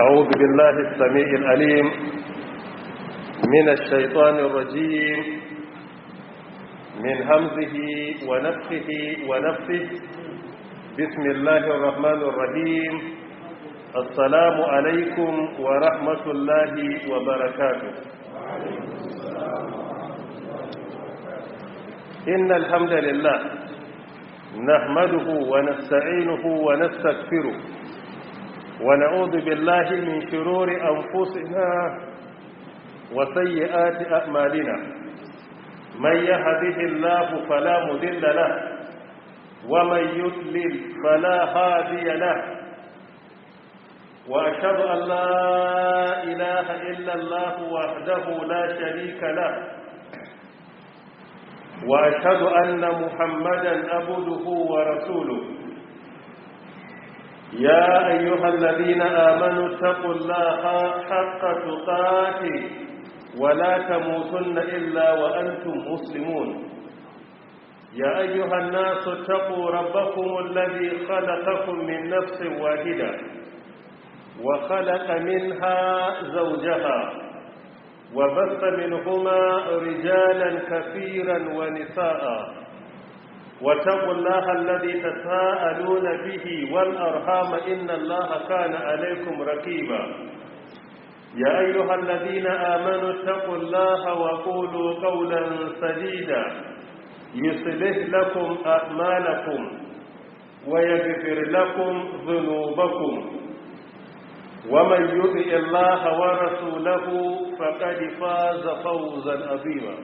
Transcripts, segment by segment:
أعوذ بالله السميع العليم من الشيطان الرجيم من همزه ونفخه ونفثه بسم الله الرحمن الرحيم السلام عليكم ورحمة الله وبركاته. إن الحمد لله نحمده ونستعينه ونستغفره ونعوذ بالله من شرور أنفسنا وسيئات أعمالنا. من يهده الله فلا مضل له ومن يضلل فلا هادي له، وأشهد أن لا إله إلا الله وحده لا شريك له، وأشهد أن محمدا عبده ورسوله. يا أيها الذين آمنوا اتقوا الله حق تقاته ولا تموتن إلا وأنتم مسلمون. يا أيها الناس اتقوا ربكم الذي خلقكم من نفس واحدة وخلق منها زوجها وبث منهما رجالا كثيرا ونساء، واتقوا الله الذي تساءلون به والأرحام إن الله كان عليكم رقيبا. يا أيها الذين آمنوا اتقوا الله وقولوا قولا سديدا يصلح لكم أعمالكم ويغفر لكم ذنوبكم، ومن يطع الله ورسوله فقد فاز فوزا عظيما.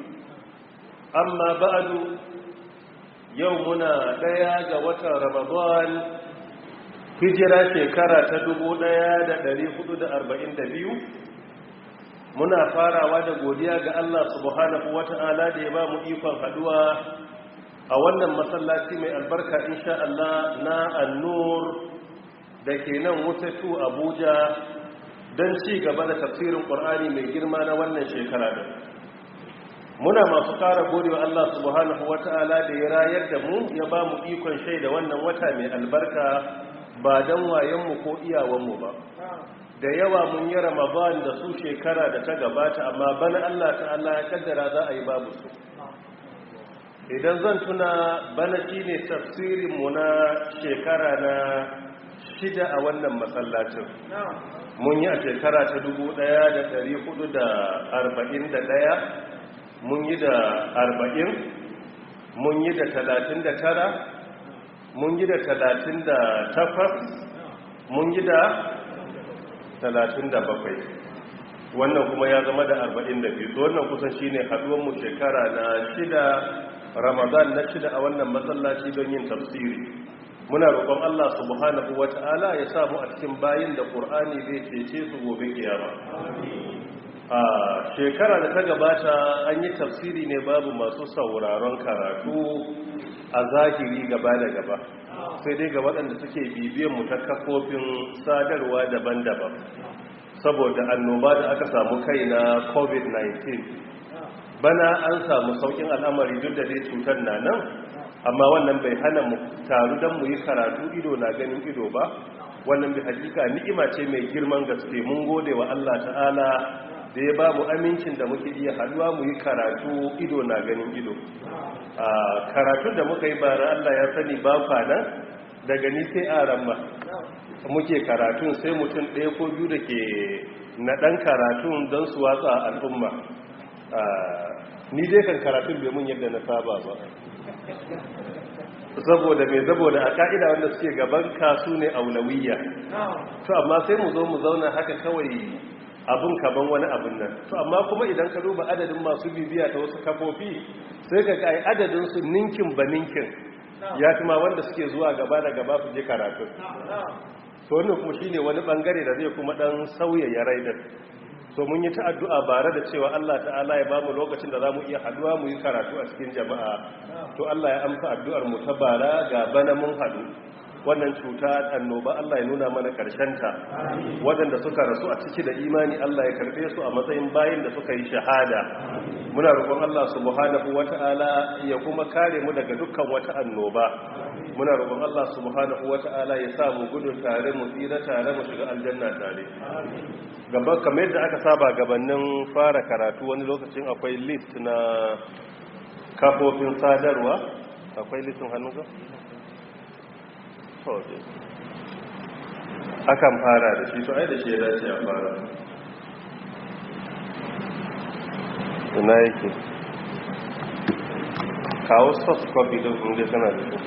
أما بعد، يومنا ɗaya ga watan Ramadan, hijira shekara ta 1442. Muna farawa da godiya ga Allah subhanahu wata'ala da ya ba mu ikon haduwa a wannan masallaci mai albarka insha Allah na An-Nur da ke nan Wutatu Abuja don ci gaba da tafsirin Qur'ani mai girma na wannan shekara da muna masu ƙara godewa Allah subhanahu wata'ala da ya rayar da mu ya ba mu ikon shaida wannan wata mai albarka ba don wayenmu ko iyawanmu ba. Da yawa mun yi Ramadan da su shekara da ta gabata, amma bana Allah ta'ala ya kaddara za a yi babu su. Idan zan tuna, bana shine tafsirinmu na shekara na 6 a wannan masallacin. Mun yi a shekara ta 1441, mun yi da 40, mun yi da 39, mun yi da 38, mun yi da 37, wannan kuma ya zama da 42. So wannan kusan shine haduwanmu shekara na 6, Ramadan na 6 a wannan masallaci don yin tafsiri. Muna roƙon Allah subhanahu wata'ala ya samu a cikin bayin da Qur'ani zai cece su gobe kiyama. A shekara da ta gabata an yi tafsiri ne babu masu sauraron karatu a zahiri gaba da gaba, sai dai ga waɗanda suke bibiyan mu ta kafofin sadarwa daban-daban saboda annoba da aka samu kai na COVID-19. Bana an samu saukin al'amari duk da dai cutar na nan, amma wannan bai hana mu taru don mu yi karatu ido na ganin ido ba. Wannan bi hakika ni'ima ce mai girman gaske. Mun gode wa Allah ta'ala da ya ba mu amincin da muke iya haduwa mu yi karatu ido na ganin ido. A karatun da muka yi bara, Allah ya sani ba kwana daga ni sai aran ma muke karatun, sai mutum ɗaya ko biyu da ke naɗan karatun don su watsa al'umma. Ni dai kan karatun bai mun yadda na saba ba, saboda mai saboda a ka'ida wanda suke gaban kasu ne aulawiyya. To amma sai mu zo mu zauna haka kawai abun kaban wani abun nan. To amma kuma idan ka duba adadin masu bibiya ta wasu kafofi, sai ka ga adadin su ninkin ba ninkin ya fi ma wanda suke zuwa gaba da gaba su je karatu. To wannan kuma shine wani bangare da zai kuma dan sauya ya raidar. So mun yi ta addu'a bare da cewa Allah ta'ala ya bamu lokacin da zamu iya haduwa mu yi karatu a cikin jama'a. To Allah ya amsa addu'ar mu ta bara, ga bana mun hadu. Wannan cuta annoba Allah ya nuna mana ta. Waɗanda suka rasu a ciki da imani Allah ya karɓe su a matsayin bayin da suka yi shahada. Muna roƙon Allah subhanahu wata'ala ya kuma kare mu daga dukkan wata annoba. Muna roƙon Allah subhanahu wata'ala ya sa mu gudu tare, mu tsira tare, mu shiga aljanna tare. Gaba kamar yadda aka saba, gabanin fara karatu wani lokacin akwai list na kafofin sadarwa. Akwai listin hannunka? To akan fara da shi, to ai da shi ya dace a fara. Ina yake? Kawo soft copy din inda kana da shi,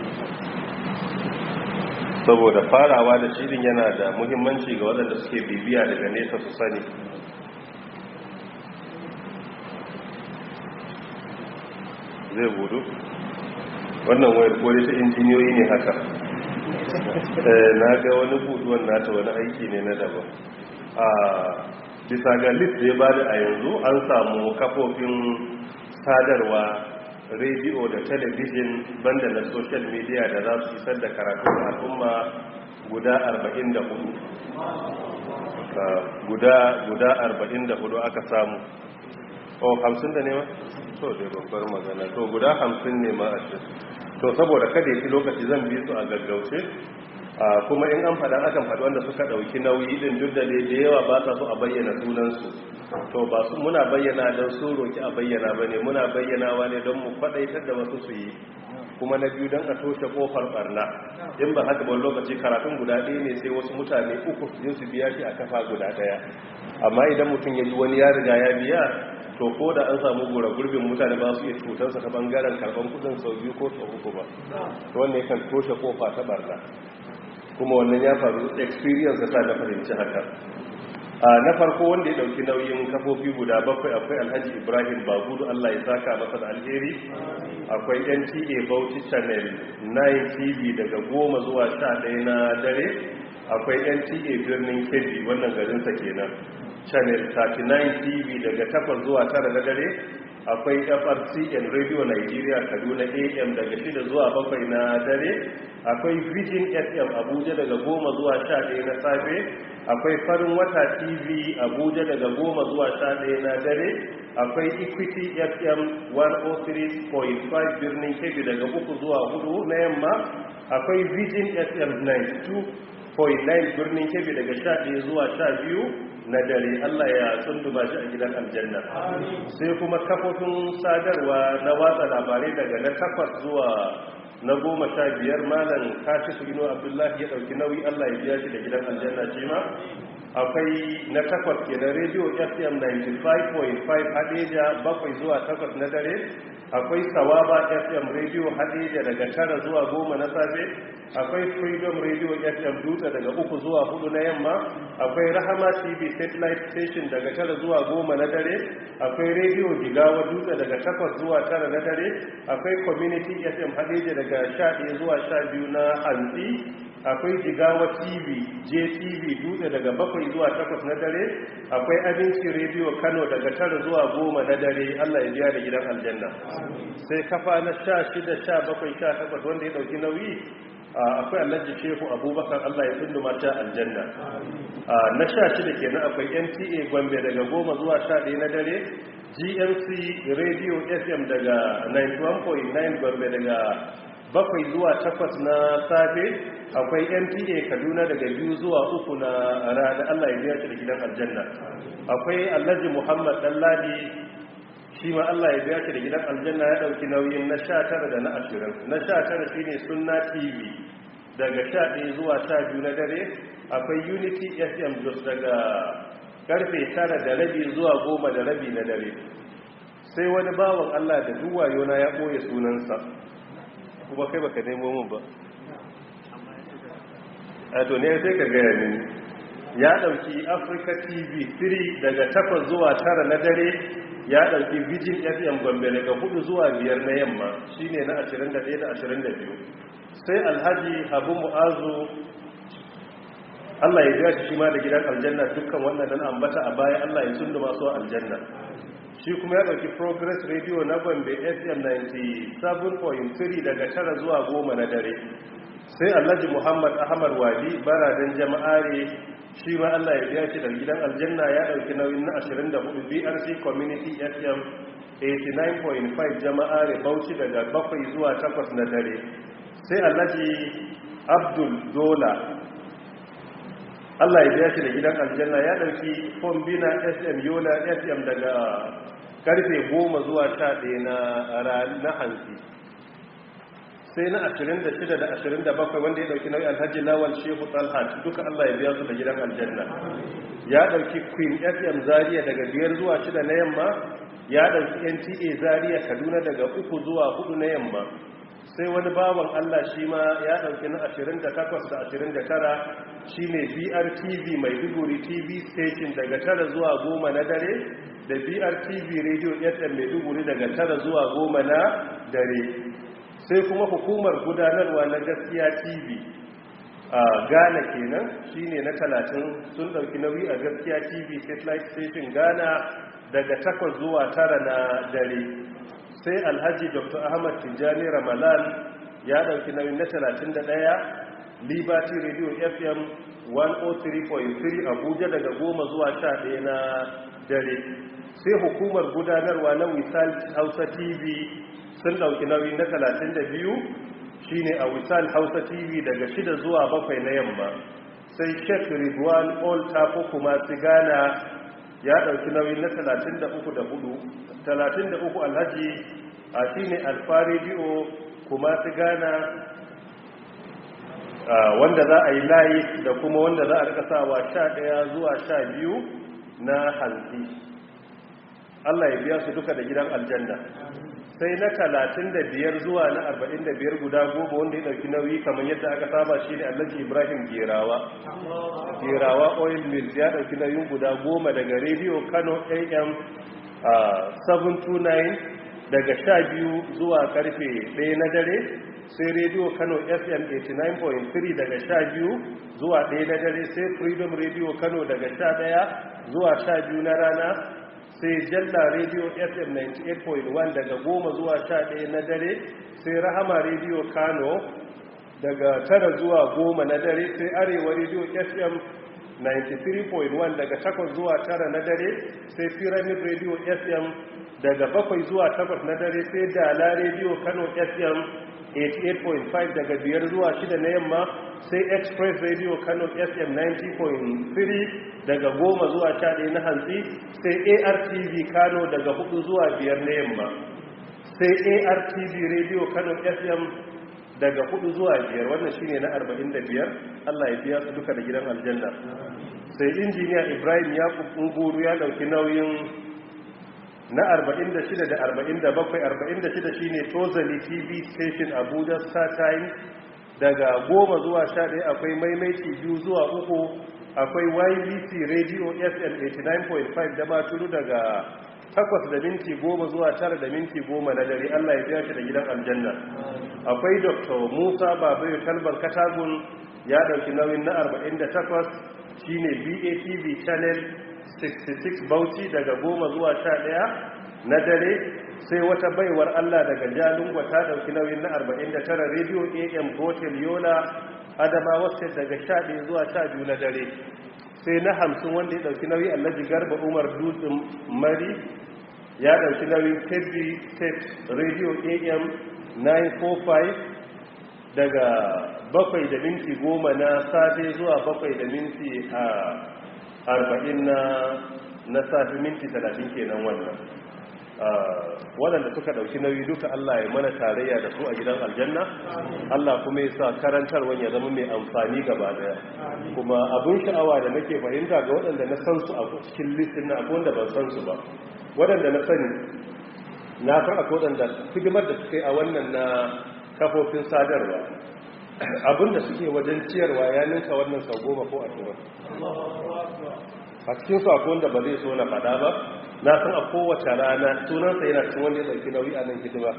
saboda farawa da shi din yana da muhimmanci ga waɗanda suke bibiya daga nesa su sani. Zai budu wannan wayar ko ta injiniyoyi ne haka. Na ga wani buduwan nata wani aiki ne na daban. A bisa ga list da ya bada, a yanzu an samu kafofin sadarwa, rediyo da talabijin, banda na social media, da za su isar da karatu da al'umma guda 44. Guda 44 aka samu. Oh, 50 da ne ma? To dai, babbar magana. To, guda 50 ne ma a ce. To, saboda kada ya ci lokaci, zan bi su a gaggauce. Kuma in an faɗa, akan faɗi wanda suka ɗauki nauyi ɗin, duk da da yawa ba sa so a bayyana sunansu. To, ba su muna bayyana don su roki a bayyana ba ne, muna bayyanawa ne don mu kwaɗaitar da wasu su yi, kuma na biyu don a toshe kofar barna. In ba haka ba, lokaci karatun guda ɗaya ne, sai wasu mutane uku su je su biya shi a kafa guda ɗaya. Amma idan mutum ya ji wani ya riga ya biya, to ko da an samu gura gurbin mutane, ba su iya cutarsa ta bangaren karban kudin sau biyu ko sau uku ba. To, wannan yakan toshe kofa ta barna, kuma wannan ya faru, experience sa na fahimci haka. Na farko, wanda ya dauki nauyin kafofi guda bakwai, akwai Alhaji Ibrahim Bagudu, Allah ya saka masa da alheri. Akwai NTA Bauchi Channel 9 TV daga 10 zuwa 11 na dare. Akwai NTA Birnin Kebbi, wannan garinsa kenan, Channel 39 TV daga 8 zuwa 9 na dare. Akwai FRCN Radio Nigeria Kaduna AM daga 6 zuwa 7 na dare. Akwai Vision FM Abuja daga 10 zuwa 11 na safe. Akwai Farin Wata TV Abuja daga 10 zuwa 11 na dare. Akwai Equity FM 103.5 Birnin Kebbi daga 3 zuwa 4 na yamma. Akwai Vision FM 92.9 Birnin Kebbi daga 11 zuwa 12 na dare. Allah ya tsunduma shi a gidan aljanna. Sai kuma kafofin sadarwa na watsa labarai daga na 8 zuwa na 15, Malam Kashi Ino Abdullahi ya dauki nauyi, Allah ya biya shi da gidan aljanna shi ma. Akwai na 8 kenan, Radio FM 95.5 Hadeja, 7 zuwa 8 na dare. Akwai Sawaba FM Radio Hadeja daga 9 zuwa 10 na safe. Akwai Freedom Radio FM Dutse daga 3 zuwa 4 na yamma. Akwai Rahama TV satellite station daga 9 zuwa 10 na dare. Akwai Radio Jigawa Dutse daga 8 zuwa 9 na dare. Akwai Community FM Hadeja daga 11 zuwa 12 na hantsi. Akwai Jigawa TV, JTV Dutse daga 7 zuwa 8 na dare. Akwai Abinci Radio Kano daga 9 zuwa 10 na dare. Allah ya biya da gidan aljanna. Sai kafa na 16, 17, 18, wanda ya dauki nauyi akwai Alhaji Shehu Abubakar, Allah ya tsunduma ta aljanna. Na 16 kenan, akwai NTA Gombe daga 10 zuwa 11 na dare, GMC Radio FM daga 91.9 Gombe daga 7 zuwa 8 na safe. Akwai NTA Kaduna daga 2 zuwa 3 na rana. Allah ya biya shi da gidan aljanna. Akwai Alhaji Muhammad Dalladi, shi ma Allah ya biya shi da gidan aljanna, ya dauki nauyin na 19 da na 20. Na 19 shine Sunna TV daga 11 zuwa 12 na dare. Akwai Unity FM Jos daga karfe 9:30 zuwa 10:30 na dare. Sai wani bawan Allah da duwayo na ya boye sunansa, kuma kai baka nemo mun ba, a to ne sai ka gaya mini. Ya dauki Africa TV 3 daga 8 zuwa 9 na dare. Ya dauki Vision FM Gombe daga 4 zuwa 5 na yamma, shine na 21 da 22. Sai Alhaji Abu Mu'azu, Allah ya biya shi ma da gidan aljanna. Dukkan wannan nan ambata a baya, Allah ya tsunduma su aljanna. Shi kuma ya dauki Progress Radio na Gombe FM 97.3 daga 9 zuwa 10 na dare. Sai Alhaji Muhammad Ahmad Wali Baradan Jama'are, shi ma Allah ya biya shi da gidan aljanna, ya dauki nauyin na 24, BRC Community FM 89.5 Jama'are Bauchi daga 7 zuwa 8 na dare. Sai Alhaji Abdul Dola, Allah ya biya shi da gidan aljanna, ya dauki Fombina FM, Yola FM, daga karfe 10 zuwa 11 na hantsi. Sai na 26 da 27, wanda ya dauki nauyi Alhaji Lawal Shehu Talhat, duka Allah ya biya su da gidan aljanna. Ya dauki Queen FM Zaria daga 5 zuwa 6 na yamma. Ya dauki NTA Zaria Kaduna daga 3 zuwa 4 na yamma. Sai wani bawan Allah shi ma ya dauki na 28 da 29, shine BRTV Maiduguri TV station daga 9 zuwa 10 na dare, da BRTV Radio FM Maiduguri daga 9 zuwa 10 na dare. Sai kuma hukumar gudanarwa na Gaskiya TV a Ghana kenan, shine na 30, sun dauki nauyi a Gaskiya TV satellite station Ghana daga 8 zuwa 9 na dare. Sai Alhaji Dr. Ahmad Tijjani Ramalan ya dauki nauyin na 31, Liberty Radio FM 103.3 Abuja daga 10 zuwa 11 na dare. Sai hukumar gudanarwa na Wisal Hausa TV sun dauki nauyi na 32, shine a Wisal Hausa TV daga 6 zuwa 7 na yamma. Sai Sheikh Ridwan All Tafo kuma Sigana ya dauki nauyi na 33 da 4 33, Alhaji a shine Alfa Radio kuma Sigana, wanda za a yi layi da kuma wanda za a rika sawa 11 zuwa 12 na hantsi. Allah ya biya su duka da gidan aljanna. Sai na 35 zuwa na 45 guda 10, wanda ya dauki nauyi kamar yadda aka saba shi ne Alhaji Ibrahim Gerawa, Gerawa Oil Mills, ya dauki nauyin guda 10 daga Radio Kano AM 729 daga 12 zuwa karfe 1 na dare. Sai Radio Kano FM 89.3 daga 12 zuwa 1 na dare. Sai Freedom Radio Kano daga 11 zuwa 12 na rana. Sai Jalla Radio FM 98.1 daga 10 zuwa 11 na dare. Sai Rahama Radio Kano daga 9 zuwa 10 na dare. Sai Arewa Radio FM 93.1 daga 8 zuwa 9 na dare. Sai Pyramid Radio FM daga 7 zuwa 8 na dare. Sai Dala Radio Kano FM 88.5 daga 5 zuwa 6 na yamma. Sai Express Radio Kano FM 90.3 daga 10 zuwa 11 na hantsi. Sai ARTV Kano daga 4 zuwa 5 na yamma. Sai ARTV Radio Kano FM daga 4 zuwa 5. Wannan shine na 45. Allah ya biya su duka da gidan aljanna. Sai Injiniya Ibrahim Yakub Unguru ya dauki nauyin na 46 da 47. 46 shine Tozali TV station Abuja, Star Times, daga 10 zuwa 11, akwai maimaici 2 zuwa 3. Akwai YBC Radio FM 89.5 da Maturu daga 8 da minti 10 zuwa 9 da minti 10 na dare. Allah ya biya shi da gidan aljanna. Akwai Dr. Musa Babayo Talban Katagun ya dauki nauyin na 48, shine BATV channel 66 Bauchi daga 10 zuwa 11 na dare. Sai wata baiwar Allah daga Jalingo ta dauki nauyin na 49, Radio AM Hotel Yola, Adamawa State, daga 11 zuwa 12 na dare. Sai na 50, wanda ya dauki nauyi Alhaji Garba Umar Dutsen Mari, ya dauki nauyin Kebbi State Radio AM 945 daga 7:10 na safe zuwa 7:40 na safe, minti 30 kenan wannan. Waɗanda suka ɗauki nauyi duka, Allah ya mana tarayya da su a gidan aljanna. Allah kuma ya sa karantarwan ya zama mai amfani gaba daya. Kuma abun sha'awa da nake fahimta ga waɗanda na san su a cikin listin na, akwai wanda ban san su ba. Waɗanda na sani, na san akwai waɗanda hidimar da suka yi a wannan na kafofin sadarwa, abin da suke wajen ciyarwa ya ninka wannan sau 10 ko 20. A cikin su akwai wanda ba zai so na faɗa ba. Na san a kowace rana sunansa yana cikin wanda ya ɗauki nauyi a nan hidima.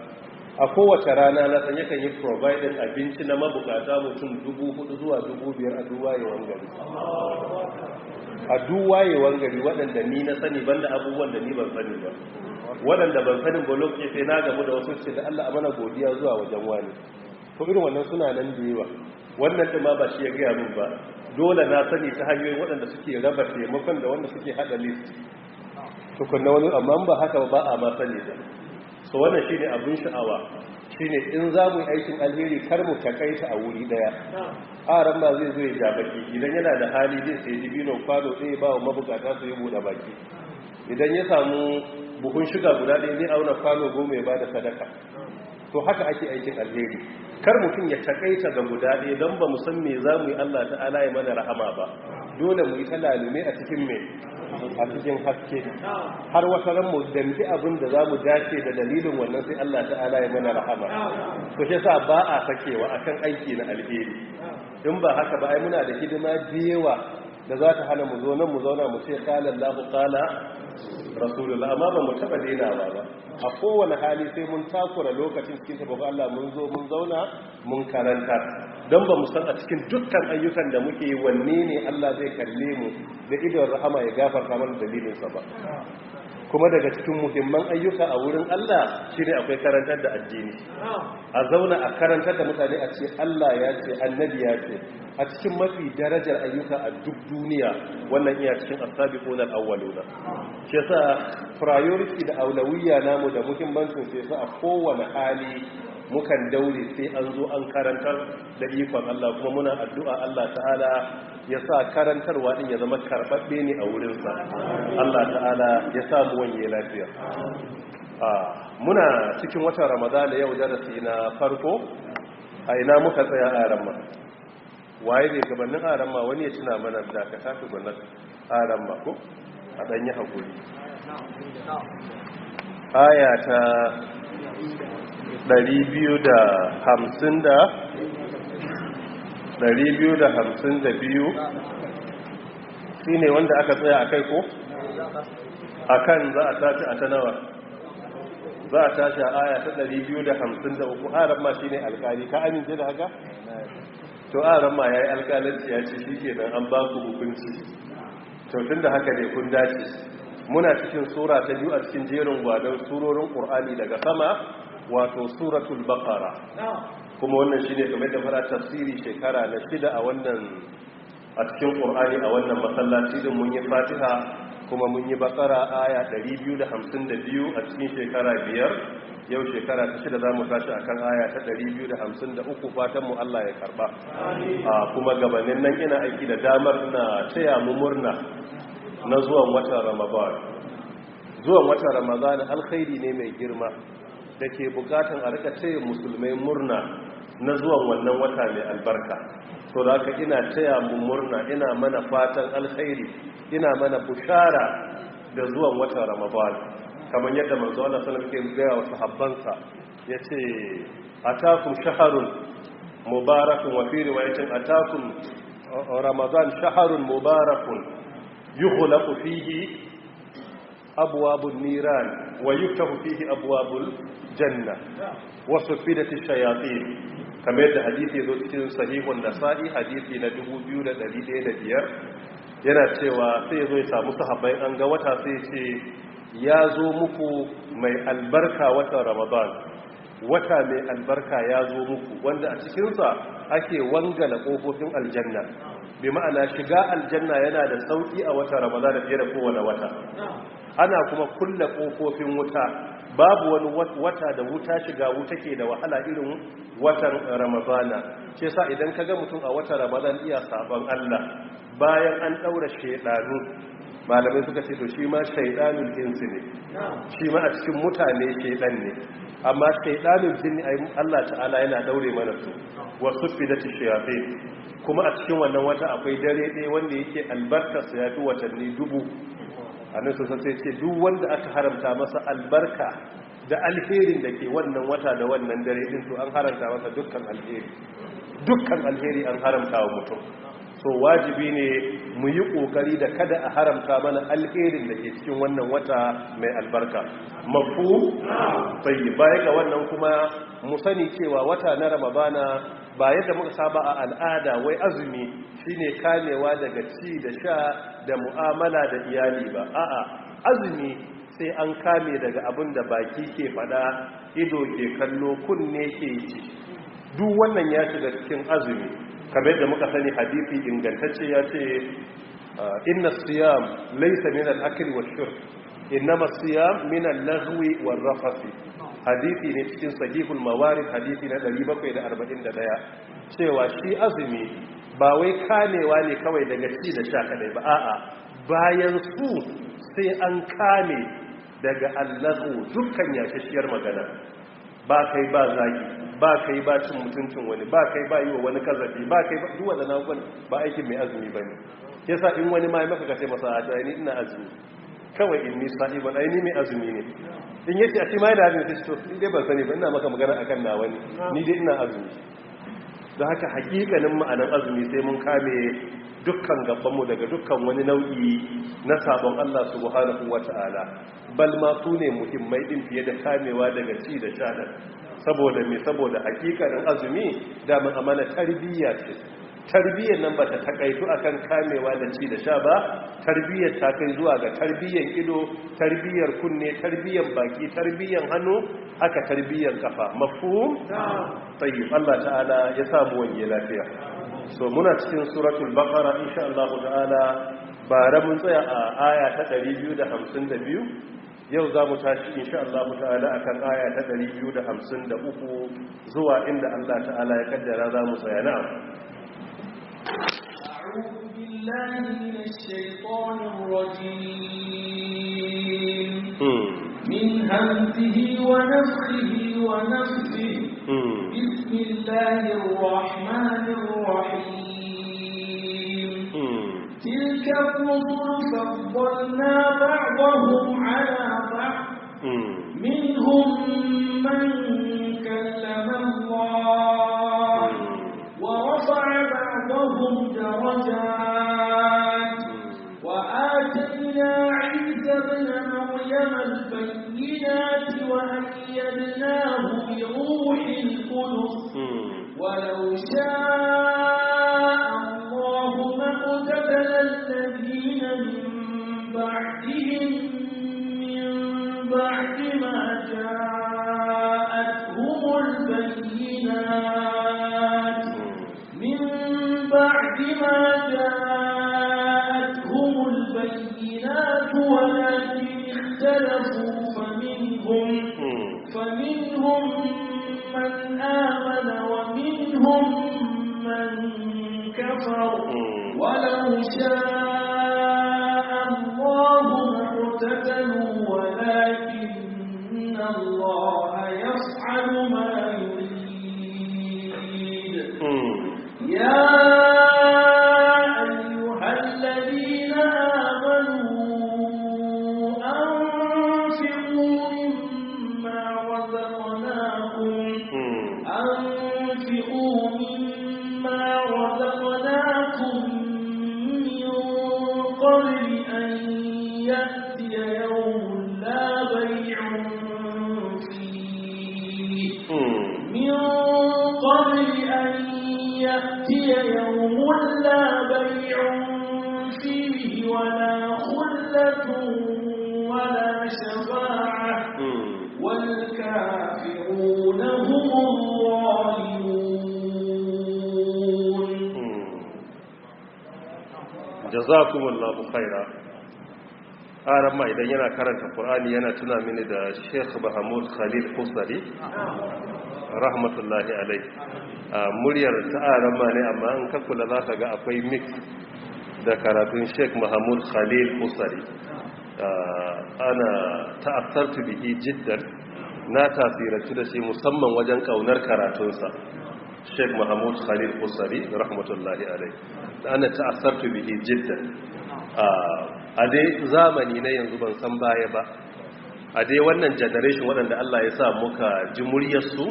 A kowace rana na san yakan yi providing abinci na mabukata mutum 4,000 zuwa 5,000 a duwayewan gari, a duwayewan gari, waɗanda ni na sani, banda abubuwan da ni ban sani ba. Waɗanda ban sani ba, lokaci sai na gamu da wasu ce da Allah a mana godiya zuwa wajen wani. To, irin wannan suna nan da yawa. Wannan ɗin ma ba shi ya gaya min ba, dole na sani ta hanyoyin waɗanda suke raba taimakon da wanda suke haɗa list tukunna wani, amma ba haka ba a ma sani ba. So wannan shine abin sha'awa. Shine in za mu yi aikin alheri kar mu takaita a wuri daya. Aran ma zai zo ya ja baki, idan yana da hali zai sayi dibino kwano ɗaya ba wa mabukata su yi buɗe baki. Idan ya samu buhun shuga guda ɗaya zai auna kwano 10 ya ba da sadaka. To haka ake aikin alheri. Kar mutum ya takaita ga guda ɗaya don ba mu san me za mu yi Allah ta'ala ya mana rahama ba. Dole mu yi ta lalume a cikin me, a cikin haske, har wata ran mu dambi abin da za mu dace da dalilin wannan, sai Allah ta'ala ya mana rahama. To shi yasa ba a sakewa akan aiki na alheri. In ba haka ba ai muna da hidima da yawa da za ta hana mu zo nan mu zauna mu ce qala Allahu qala Rasulullah, amma ba mu taba dainawa ba. A kowane hali sai mun takura lokacin cikin tabbata Allah mun zo mun zauna mun karanta, don ba mu san a cikin dukkan ayyukan da muke yi wanne ne Allah zai kalle mu da idon rahama ya gafarta mana dalilinsa ba. Kuma daga cikin muhimman ayyuka a wurin Allah shine akwai karantar da addini. A zauna a karantar da mutane, a ce Allah ya ce, annabi ya ce. A cikin mafi darajar ayyuka a duk duniya wannan iya cikin as-sabiqun al-awwaluna. Shi yasa priority da aulawiyya namu da muhimmancin sai yasa a kowane hali mukan daure sai an zo an karantar da ikon Allah. Kuma muna addu'a Allah ta'ala ya sa karantarwa din ya zama karɓaɓɓe ne a wurinsa. Allah ta'ala ya sa mu wanye lafiya. Muna cikin watan Ramadana, yau darasi na farko. A ina muka tsaya a ramma? Waye ne gabanin aramma? Wani ya tuna mana da ka tafi gwanar aramma ko a ɗanyi haƙuri. Aya ta 250 da 252 shi ne wanda aka tsaya a kai ko? A kan za a tashi a ta nawa? Za a tashi a aya ta 253. Aran ma shi ne alkali, ka amince da haka? To aran ma ya yi alkalanci, ya ce shi kenan an ba ku hukunci. To tun da haka ne kun dace. Muna cikin sura ta biyu a cikin jerin gwadon surorin ƙur'ani daga sama, wato Suratul Baqara. Kuma wannan shine kamar da fara tafsiri shekara na shida a wannan a cikin Qur'ani a wannan masallaci din. Mun yi Fatiha kuma mun yi Baqara aya 252 a cikin shekara 5. Yau shekara ta shida, zamu tashi akan aya ta 253. Fatan mu Allah ya karba. Kuma gabanin nan ina aiki da damar na taya mu murna na zuwan watan Ramadan. Zuwan watan Ramadan alkhairi ne mai girma da ke bukatan a rika taya musulmai murna na zuwan wannan wata mai albarka. So da haka ina taya mu murna, ina mana fatan alkhairi, ina mana bushara da zuwan watan Ramadan. Kamar yadda manzo Allah sallallahu alaihi wasallam ke wa sahabbansa, yace atakum shahrun mubarakun, wa fi riwayatin atakum Ramadan shahrun mubarakun yughlaqu fihi abwabun niran wa yuftahu fihi abwabul janna wa suffidat ash-shayatin. Kamar yadda hadisi zo cikin Sahihun Nasa'i, hadisi na 2105, yana cewa sai ya zo ya samu sahabbai an ga wata, sai ce ya zo muku mai albarka watan Ramadan, wata mai albarka ya zo muku wanda a cikinsa ake wangala ƙofofin aljanna. Bi ma'ana shiga aljanna yana da sauƙi a watan Ramadan fiye da kowane wata. Ana kuma kulle ƙofofin wuta. Babu wani wata da wuta shiga wuta ke da wahala irin watan Ramadana. Ce sa idan ka ga mutum a watan Ramadan iya sabon Allah bayan an ɗaura shaidanu, malamai suka ce to shi ma shaidanul insi ne, shi ma a cikin mutane shaidan ne. Amma shaidanul jinni ai Allah ta'ala yana daure mana su, wa suffidati shayatin. Kuma a cikin wannan wata akwai dare ɗaya wanda yake albarkarsa ya fi watanni 1000. Annabi sosai sai ce duk wanda aka haramta masa albarka da alherin da ke wannan wata da wannan dare din, to an haramta masa dukkan alheri, dukkan alheri an haramta wa mutum. So wajibi ne mu yi kokari da kada a haramta mana alherin da ke cikin wannan wata mai albarka. Mafu sai baya ga wannan kuma mu sani cewa wata na Ramadana ba yadda muka saba a al'ada wai azumi shine kamewa daga ci da sha da mu'amala da iyali ba. A'a, azumi sai an kame daga abin da baki ke fada, ido ke kallo, kunne ke ji. Duk wannan ya shiga cikin azumi. Kamar yadda muka sani, hadisi ingantacce ya ce inna siyam laysa min al-akli wash-shurb, innama siyam min al-laghwi war-rafath. Hadisi ne cikin Sahihul Mawarid, hadisi na 741, cewa shi azumi ba wai kamewa ne kawai daga ci da sha kadai ba, a'a, bayan su sai an kame daga allahu, dukkan yashashiyar magana. Ba kai ba zagi, ba kai ba cin mutuncin wani, ba kai ba yi wa wani kazafi, ba kai ba duk wadannan abubuwan ba aikin mai azumi ba ne. Yasa in wani ma maka kace masa, "A to ni ina azumi kawai, inni sa'iban, ai ni mai azumi ne." In yace a ce mai da azumi, sai to ni dai ban sani ba, ina maka magana akan nawa ne, ni dai ina azumi. Don haka hakikanin ma'anar azumi sai mun kame dukkan gabanmu daga dukkan wani nau'i na sabon Allah subhanahu wata'ala. Bal ma su ne muhimmai din fiye da kamewa daga ci da sha. Saboda me? Saboda hakikanin azumi da mun amana tarbiyya ce. Tarbiyyar nan ba ta takaitu akan kamewa da ci da sha ba. Tarbiyyar ta kai zuwa ga tarbiyyar ido, tarbiyyar kunne, tarbiyyar baki, tarbiyyar hannu, haka tarbiyyar kafa. Mafhum? Tayyib. Allah ta'ala ya samu wani lafiya. So muna cikin Suratul Baqara insha Allah ta'ala. Bara mun tsaya a aya ta 252. Yau za mu tashi insha Allah ta'ala akan aya ta 253 zuwa inda Allah ta'ala ya kaddara za mu tsaya. Na'am. أعوذ بالله من الشيطان الرجيم، من همزه ونفخه ونفثه. بسم الله الرحمن الرحيم. تلك الرسل فضلنا بعضهم على بعض، منهم من كلم الله ورفع بعضهم درجات، وآتينا عيسى ابن مريم البينات وأيدناه بروح القدس، ولو شاء الله ما اقتتل الذين من بعدهم من بعد ما جاءتهم البينات، من بعد ما جاءتهم البينات، ولكن اختلفوا، فمنهم من آمن ومنهم من كفر، ولو شاء الله ما اقتتلوا ولكن الله يفعل ما يريد. يا أيها الذين آمنوا أنفقوا مما رزقناكم، أنفقوا مما رزقناكم من قبل أن يأتي يوم لا بيع فيه، من قبل أن يأتي يوم لا بيع فيه ولا خلة ولا شفاعة، والكافرون هم الظالمون. Jazakumullahu khaira. Aran ma idan yana karanta Qur'ani yana tuna mini da Sheikh Mahmud Khalil Husari rahmatullahi alaihi. Muryar ta aran ma ne, amma in ka kula za ka ga akwai mix da karatun Sheikh Mahmud Khalil Husari. Ana ta'assartu bihi jiddan, na tasirantu da shi musamman wajen kaunar karatunsa. Sheikh Mahmud Khalil Husari rahmatullahi alaihi, ana ta'assartu bihi jiddan. A dai zamani na yanzu, ban san baya ba, a dai wannan generation waɗanda Allah ya sa muka ji muryarsu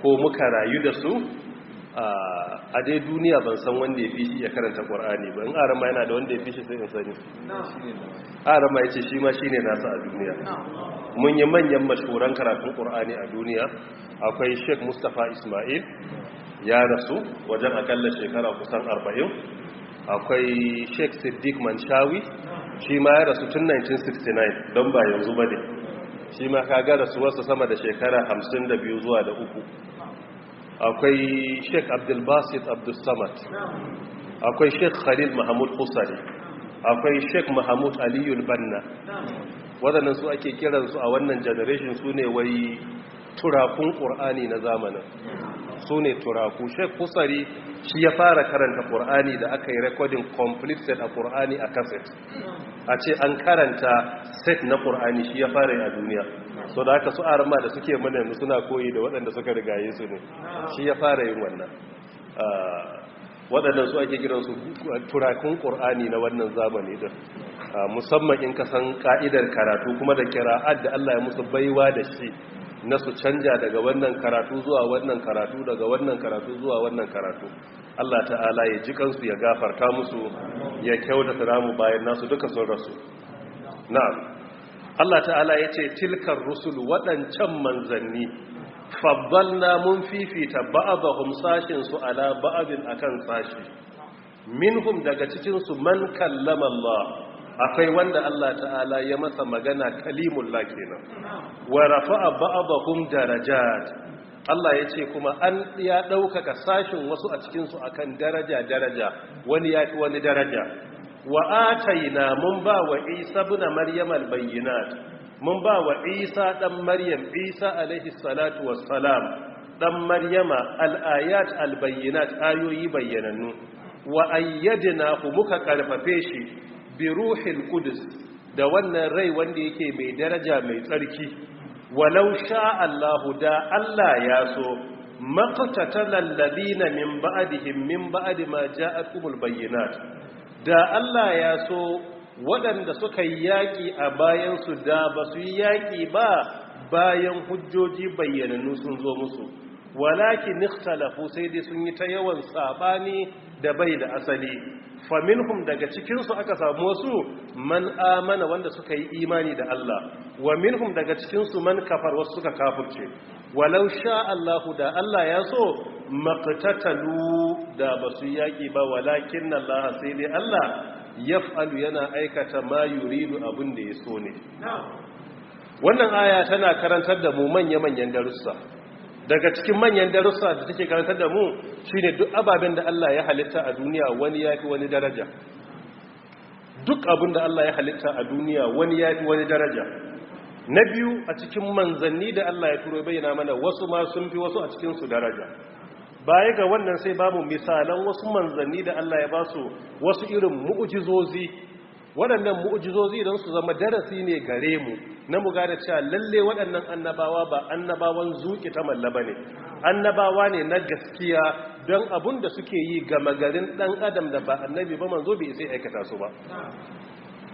ko muka rayu da su a dai duniya, ban san wanda ya fi shi ya karanta Ƙur'ani ba. In arama yana da wanda ya fi shi sai in sani. Arama ya ce shi ma shi ne nasa a duniya. Mun yi manyan mashahuran karatun Ƙur'ani a duniya. Akwai Sheikh Mustapha Ismail, ya rasu wajen akalla shekara kusan 40. Akwai Sheikh Siddiq Manshawi, shi ma ya rasu tun 1969, don ba yanzu ba ne. Shi ma kaga rasuwarsa sama da shekara 52 zuwa da uku. Akwai Sheikh Abdulbasit Abdulsamad, akwai Sheikh Khalil Mahmud Husari, akwai Sheikh Mahmud Aliyu Banna. Waɗannan su ake kiransu a wannan generation su ne wai Turakun ƙur'ani na zamanin, su ne turaku. Sheikh Kusari shi ya fara karanta ƙur'ani da aka yi recording complete set a ƙur'ani a cassette. A ce an karanta set na ƙur'ani, shi ya fara yi a duniya. So da aka su arma da suke mana yanzu suna koyi da waɗanda suka rigaye su ne. Shi ya fara yin wannan. Waɗannan su ake kiransu turakun ƙur'ani na wannan zamani din, musamman in ka san ka'idar karatu kuma da kira'at da Allah ya musu baiwa da shi na su canja daga wannan karatu zuwa wannan karatu, daga wannan karatu zuwa wannan karatu. Allah ta'ala ya ji kansu, ya gafarta musu, ya kyautata ramu bayan nasu. Duka sun rasu. Na'am, Allah ta'ala ya ce tilkar rusul, waɗancan manzanni, faddalna, mun fifita, ba'dahum, sashin su, ala ba'din, akan sashi. Minhum, daga cikin su, man kallama Allah, akwai wanda Allah ta'ala ya masa magana, kalimullah kenan. Wa rafa'a ba'dahum darajat, Allah ya ce kuma an ya ɗaukaka sashin wasu a cikinsu akan daraja daraja, wani ya fi wani daraja. Wa ataina, mun ba wa Isa ibn Maryam al-bayyinat, mun ba wa Isa dan Maryam, Isa alaihi salatu wassalam dan Maryama, al-ayat al-bayyinat, ayoyi bayyanannu. Wa ayyadnahu, muka karfafe shi, bi ruhil qudus, da wannan rai wanda yake mai daraja, mai tsarki. Walau sha Allahu, da Allah ya so, maqtatala alladhina min ba'dihim min ba'di ma ja'atkumul bayyinat, da Allah ya so, waɗanda suka yi yaƙi a bayansu da ba su yi yaƙi ba bayan hujjoji bayyanannu sun zo musu. Walakin ikhtalafu, sai dai sun yi ta yawan sabani da bai da asali. Faminhum, daga cikinsu aka samu wasu, man amana, wanda suka yi imani da Allah. Wa minhum, daga cikinsu, man kafar, wasu suka kafirce. Walau sha Allahu, da Allah ya so, maqtatalu, da basu yaki ba. Walakin Allah, sai dai Allah, yaf'alu, yana aikata, ma yuridu, abin da ya so ne. Wannan aya tana karantar da mu manya-manyan darussa. Daga cikin manyan darussa da take karantar da mu shine duk ababen da Allah ya halitta a duniya, wani yafi wani daraja. Duk abin da Allah ya halitta a duniya, wani yafi wani daraja. Na biyu, a cikin manzanni da Allah ya turo, bayyana mana wasu ma sun fi wasu a cikin su daraja. Baya ga wannan, sai babu misalan wasu manzanni da Allah ya ba su wasu irin mu'ujizozi. Waɗannan mu'ujizozi don su zama darasi ne gare mu na mu gane cewa lalle waɗannan annabawa ba annabawan zuƙi ta malla ba ne, annabawa ne na gaskiya, don abun da suke yi gama garin ɗan adam da ba annabi ba, manzo, bai sai aikata su ba.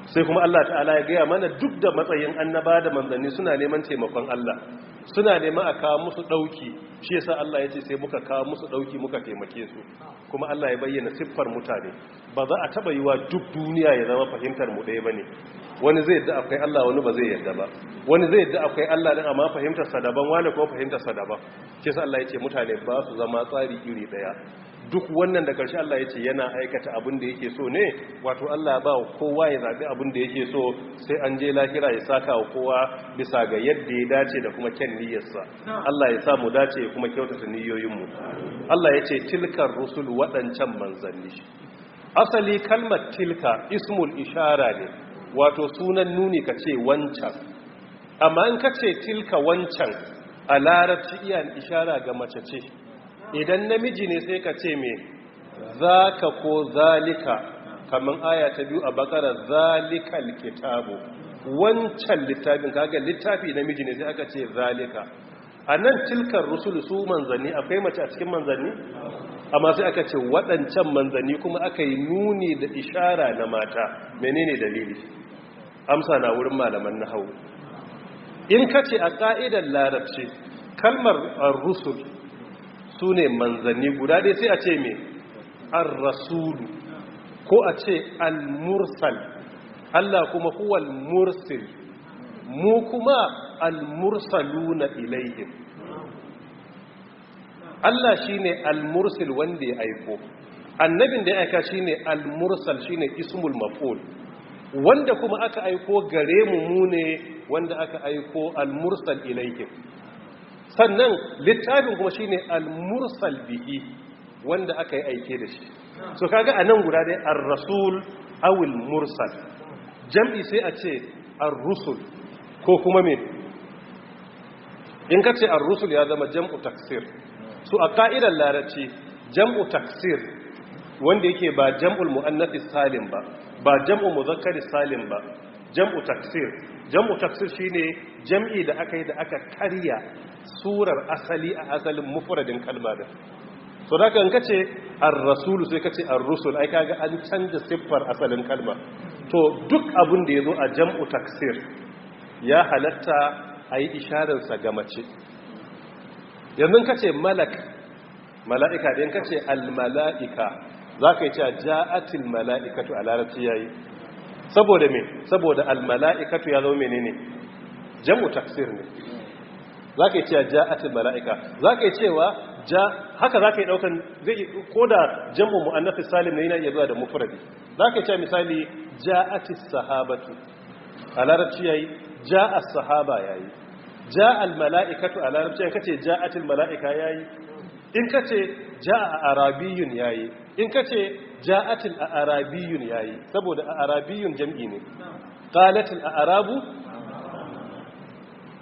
Sai kuma Allah ta'ala ya gaya mana duk da matsayin annaba da manzanni, suna neman taimakon Allah, suna neman a kawo musu ɗauki. Shi yasa Allah ya ce sai muka kawo musu ɗauki, muka taimake su. Kuma Allah ya bayyana siffar mutane: ba za a taɓa yiwa duk duniya ya zama fahimtar mu ɗaya bane. Wani zai yadda akwai Allah, wani ba zai yadda ba. Wani zai yadda akwai Allah din, amma fahimtar sa daban, wani kuma fahimtar sa daban. Shi yasa Allah ya ce mutane ba su zama tsari iri ɗaya. Duk wannan da karshe Allah ya ce yana aikata abin da yake so ne, wato Allah ba kowa ya zaɓi abin da yake so, sai an je lahira ya saka wa kowa bisa ga yadda ya dace da kuma kyan niyyarsa. Allah ya sa mu dace ya kuma kyautata niyoyinmu. Allah ya ce tilkar rusul, waɗancan manzanni. Asali kalmar tilka ismul ishara ne, wato sunan nuni, ka ce wancan. Amma in ka ce tilka, wancan, a Larabci iya ishara ga mace ce. Idan namiji ne, sai ka ce me? Zaka ko zalika, kamar aya ta 2 a Bakara, zalikal kitabu, wancan littafin. Kaga littafi namiji ne, sai aka ce zalika. A nan tilkar rusul, su manzanni, akwai mace a cikin manzanni? Amma sai aka ce waɗancan manzanni, kuma aka yi nuni da ishara na mata. Menene dalili? Amsa na wurin malaman nahawu. In ka ce a ƙa'idar Larabci kalmar rusul su ne manzanni guda ɗaya, sai a ce me? Ar-rasulu, ko a ce al-mursal. Allah kuma huwal mursil, mu kuma al-mursaluna ilaihim. Allah shine al-mursil, wanda ya aiko. Annabin da ya aika shine al-mursal, shine ismul maf'ul. Wanda kuma aka aiko gare mu, mu ne wanda aka aiko, al-mursal ilaihim. Sannan littafin kuma shine al-mursal bihi, wanda aka yi aike da shi. So kaga anan guda dai ar-rasul awil mursal, jam'i sai a ce ar-rusul ko kuma me? In ka ce ar-rusul ya zama jam'u taksir. So a ka'idar Larabci, jam'u taksir wanda yake ba jam'ul muannath salim ba, ba jam'u muzakkar salim ba, jam'u taksir. Jam'u taksir shine jam'i da aka yi da aka karya surar asali a asalin mufradin kalma din. So da kan kace ar-rasul sai kace ar-rusul, ai kaga an canza siffar asalin kalma. To duk abin da yazo a jam'u taksir ya halatta ayi isharar sa ga mace. Yanzu kace malak, mala'ika, din kace al-mala'ika, zaka yi cewa ja'atil mala'ikatu a Larabci yayi. Saboda me? Saboda al-mala'ikatu ya zama menene? Jam'u taksir ne. Zaka yi cewa ja'atil mala'ika, zaka yi cewa ja, haka zaka yi daukan zai koda jam'u muannath salim ne yana iya zuwa da mufradi. Zaka yi cewa misali ja'atis sahabatu a Larabci yayi, ja'as sahaba yayi, ja'al mala'ikatu a Larabci yayi, kace ja'atil mala'ika yayi, in kace ja'a arabiyun yayi, in kace ja'atil arabiyun yayi, saboda arabiyun jam'i ne. Qalatil arabu,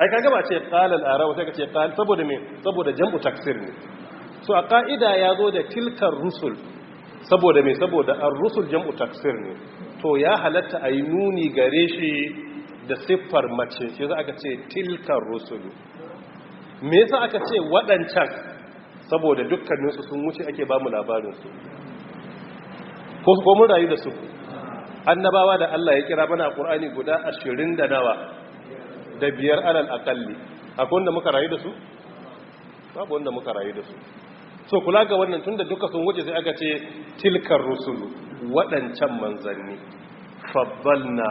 ai kaga ba ce qala al arabu sai kace qal, saboda me? Saboda jam'u taksir ne. So a ka'ida ya zo da tilkar rusul, saboda me? Saboda ar-rusul jam'u taksir ne. To ya halatta ayi nuni gare shi da siffar mace, shi yasa aka ce tilkar rusulu. Me yasa aka ce waɗancan? Saboda dukkaninsu sun wuce ake ba mu labarinsu, ko mun rayu da su. Annabawa da Allah ya kira mana a Qur'ani guda 20 da nawa da biyar alal aqalli, akwai wanda muka rayu da su? Babu wanda muka rayu da su. So kula ga wannan, tunda duka sun wuce sai aka ce tilkar rusulu, waɗancan manzanni. Faddalna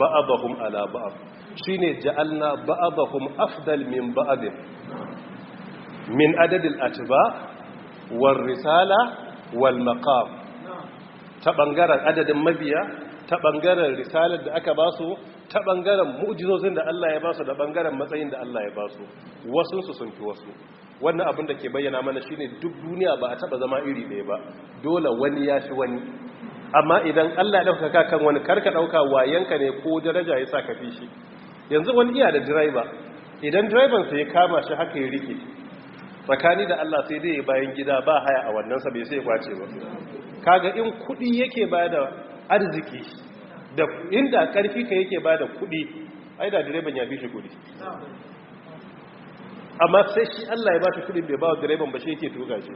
ba'dahum ala ba'd, shine ja'alna ba'dahum afdal min ba'd min adadil atba war risala wal maqam. Ta bangaren adadin mabiya, ta bangaren risalar da aka basu, ta bangaren mu'jizozin da Allah ya basu, da bangaren matsayin da Allah ya basu, wasu su sun fi wasu. Wannan abin da ke bayyana mana shine duk duniya ba a taba zama iri ɗaya ba, dole wani ya fi wani. Amma idan Allah ya ɗaukaka kan wani, karka ɗauka wayanka ne ko daraja ya sa ka fi shi. Yanzu wani iya da direba, idan direban sa ya kama shi haka ya rike, tsakani da Allah sai dai bayan gida ba haya a wannan sa bai sai ya kwace ba. Kaga in kudi yake bada arziki, da inda karfi ka yake bada kudi, ai da direban ya fi shi kudi. Amma sai shi Allah ya ba shi kudin, bai ba wa direban ba, shi yake tuka shi.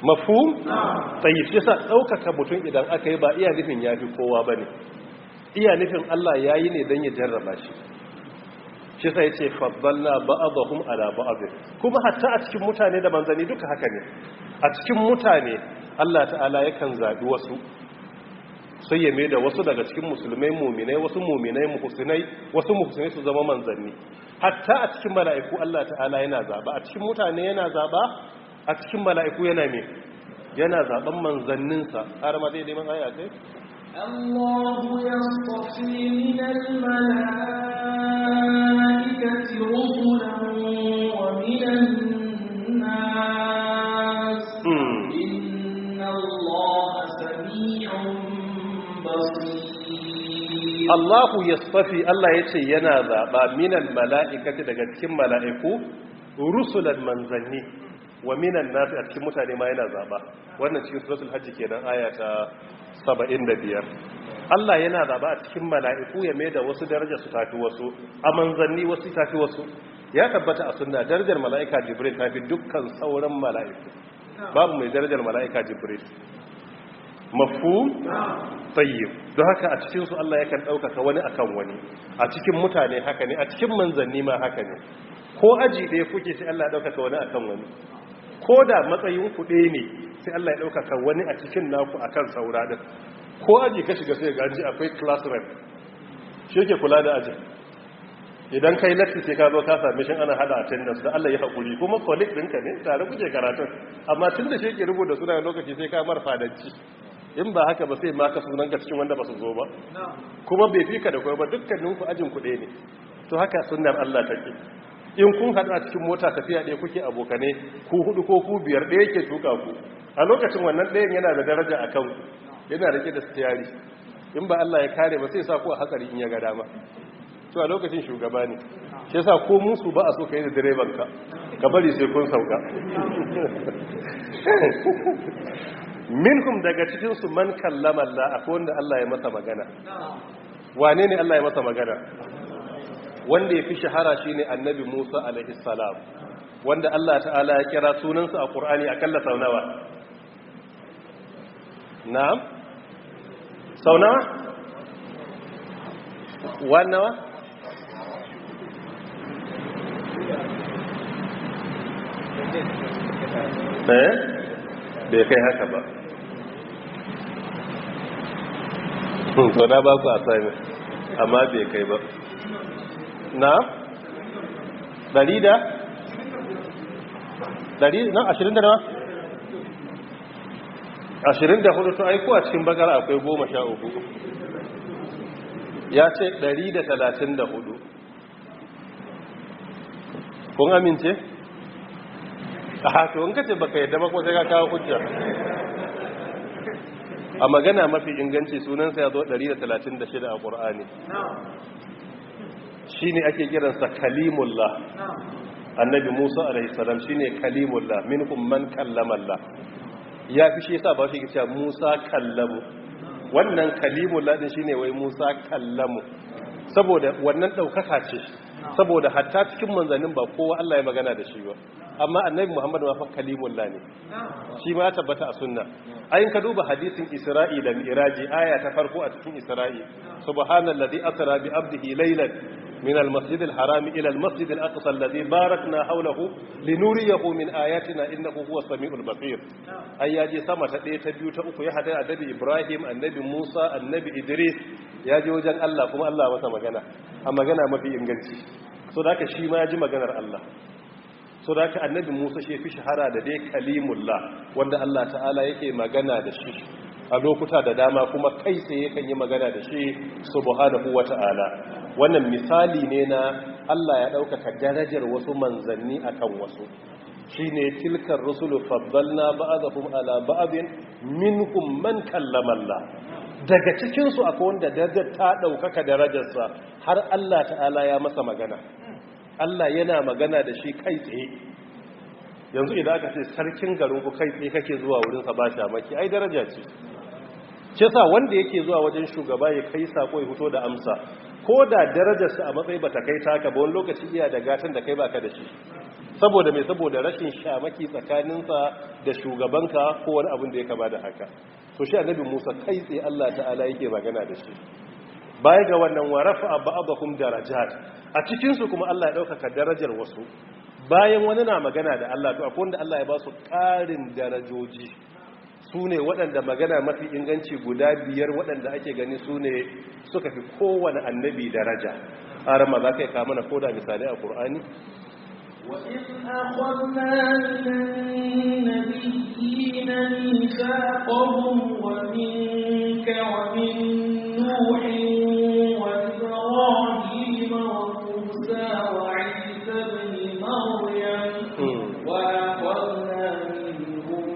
Mafhum? Tayyib. Shi yasa daukaka mutum idan aka yi ba iya nufin yafi kowa bane, iya nufin Allah yayi ne dan ya jarraba shi. Shi sai yace faddalna ba'dahum ala ba'd. Kuma hatta a cikin mutane da manzanni duka haka ne. A cikin mutane Allah ta'ala yakan zabi wasu, sai ya mai da wasu daga cikin musulmai mu'minai, wasu mu'minai muhsinai, wasu muhsinai su zama manzanni. Hatta a cikin mala'iku Allah ta'ala yana zaba, a cikin mutane yana zaba, a cikin mala'iku yana me? Yana zaben manzanninsa. Har ma zai neman aya kai? Allahu yastafi min al-mala'ikati rusulan wa min an-nas. Inna Allaha sami'un basir. Allahu yastafi, Allah yace yana zaba min al-mala'ikati daga cikin mala'iku rusulan manzanni, wa minan nasi a cikin mutane ma yana zaba. Wannan cikin suratul hajj kenan, aya ta 75. Allah yana zaba a cikin mala'iku ya maida wasu daraja su tafi wasu, a manzanni wasu tafi wasu. Ya tabbata a sunna darajar mala'ika Jibril tafi dukkan sauran mala'iku. Babu mai darajar mala'ika Jibril. Mafhum? Tayyib. Don haka a cikin su Allah yakan ɗaukaka wani akan wani. A cikin mutane haka ne, a cikin manzanni ma haka ne. Ko aji ɗaya kuke sai Allah ya ɗaukaka wani akan wani. Ko da matsayin ku ɗaya ne sai Allah ya ɗaukaka wani a cikin naku akan saura ɗin. Ko aji ka shiga sai ga aji akwai class rep, shi yake kula da ajin. Idan kai latti sai ka zo ka same shi ana hada attendance, da Allah ya haƙuri, kuma colleague ɗinka ne tare kuke karatun, amma tun da shi yake rubuta suna lokaci sai ka mar fadanci. In ba haka ba sai maka sunanka cikin wanda ba su zo ba, kuma bai fi ka da kowa ba, dukkaninku ajin ku ɗaya ne. To haka sunnar Allah take. In kun haɗu a cikin mota tafiya ɗaya kuke abokane, ku hudu ko ku biyar, ɗaya ke tuka ku. A lokacin wannan ɗayan yana da daraja a kanku, yana rike da stiyari. In ba Allah ya kare ba sai sa ku a hatsari in ya ga dama. To a lokacin shugaba ne. Shi yasa ko musu ba a so kai da direban ka, ka bari sai kun sauka. Minhum, daga cikin su, man kallama Allah, akwai wanda Allah ya masa magana. Wane ne Allah ya masa magana? Wanda ya fi shahara shine Annabi Musa alaihi salam, wanda Allah ta'ala ya kira sunansa a Qur'ani akalla sau nawa? Na'am, sau nawa? Nawa? Eh, bai kai haka ba. To, na ba ku assignment, amma bai kai ba. Na ɗari da ɗari na ashirin da nawa? 24. To, aiko a cikin Bakara akwai 13. Ya ce 134. Kun amince? A to, in kace baka yadda ba ko sai ka kawo hujja. A magana mafi inganci, sunansa ya zo 136 a Ƙur'ani. Shi ne ake kiransa Kalimullah. Annabi Musa alaihissalam shi ne Kalimullah. Minhum man kallama Allah. Ya fi shi yasa ba shi cewa Musa kallamu. Wannan Kalimullah din shine wai Musa kallamu, saboda wannan daukaka ce, saboda hatta cikin manzannin ba kowa Allah ya magana da shi ba. Amma Annabi Muhammad ma fa Kalimullah ne, shi ma ya tabbata a sunna. Ayin ka duba hadisin Isra'i da Mi'raji, aya ta farko a cikin Isra'i, "Subhanallazi asra bi abdihi laylan min al-masjid al-haram ila al-masjid al-aqsa alladhi barakna hawlahu linuriyahu min ayatina, innahu huwa samiul basir." Ai ya je sama ta ɗaya, ta biyu, ta uku, ya hada Annabi Ibrahim, Annabi Musa, Annabi Idris, ya je wajen Allah, kuma Allah masa magana a magana mafi inganci. So da haka shi ma ya ji maganar Allah. So da haka Annabi Musa shi fi shahara da dai Kalimullah, wanda Allah ta'ala yake magana da shi a lokuta da dama, kuma kai tsaye kan yi magana da shi subhanahu wata'ala. Wannan misali ne na Allah ya ɗaukaka darajar wasu manzanni akan wasu, shine "Tilkar rusulu faddalna ba'dahum ala ba'din, minhum man kallama Allah." Daga cikin su akwai wanda darajar ta ɗaukaka darajarsa har Allah ta'ala ya masa magana. Allah yana magana da shi kai tsaye. Yanzu idan aka ce sarkin garin ku kai tsaye kake zuwa wurinsa ba shamaki, ai daraja ce. Ce sa wanda yake zuwa wajen shugaba ya kai sako ya fito da amsa, ko da darajarsa a matsayi bata kai taka ba, wani lokaci iya da gatan da kai baka da shi. Saboda mai? Saboda rashin shamaki tsakaninsa da shugabanka ko wani abin da ya kama da haka. To, shi Annabi Musa kai tsaye Allah ta'ala yake magana da shi. Baya ga wannan, wa rafa'a ba'dahum darajat. A cikin su kuma Allah ya ɗaukaka darajar wasu. Bayan wani na magana da Allah, to akwai wanda Allah ya ba su ƙarin darajoji. Su ne waɗanda magana mafi inganci guda biyar, waɗanda ake gani su ne suka fi kowane annabi daraja. Arama, za ka yi kama na koda misali a Ƙur'ani? وإذ أخذنا من النبيين ميثاقهم ومنك ومن نوح وإبراهيم وموسى وعيسى ابن مريم، وأخذنا منهم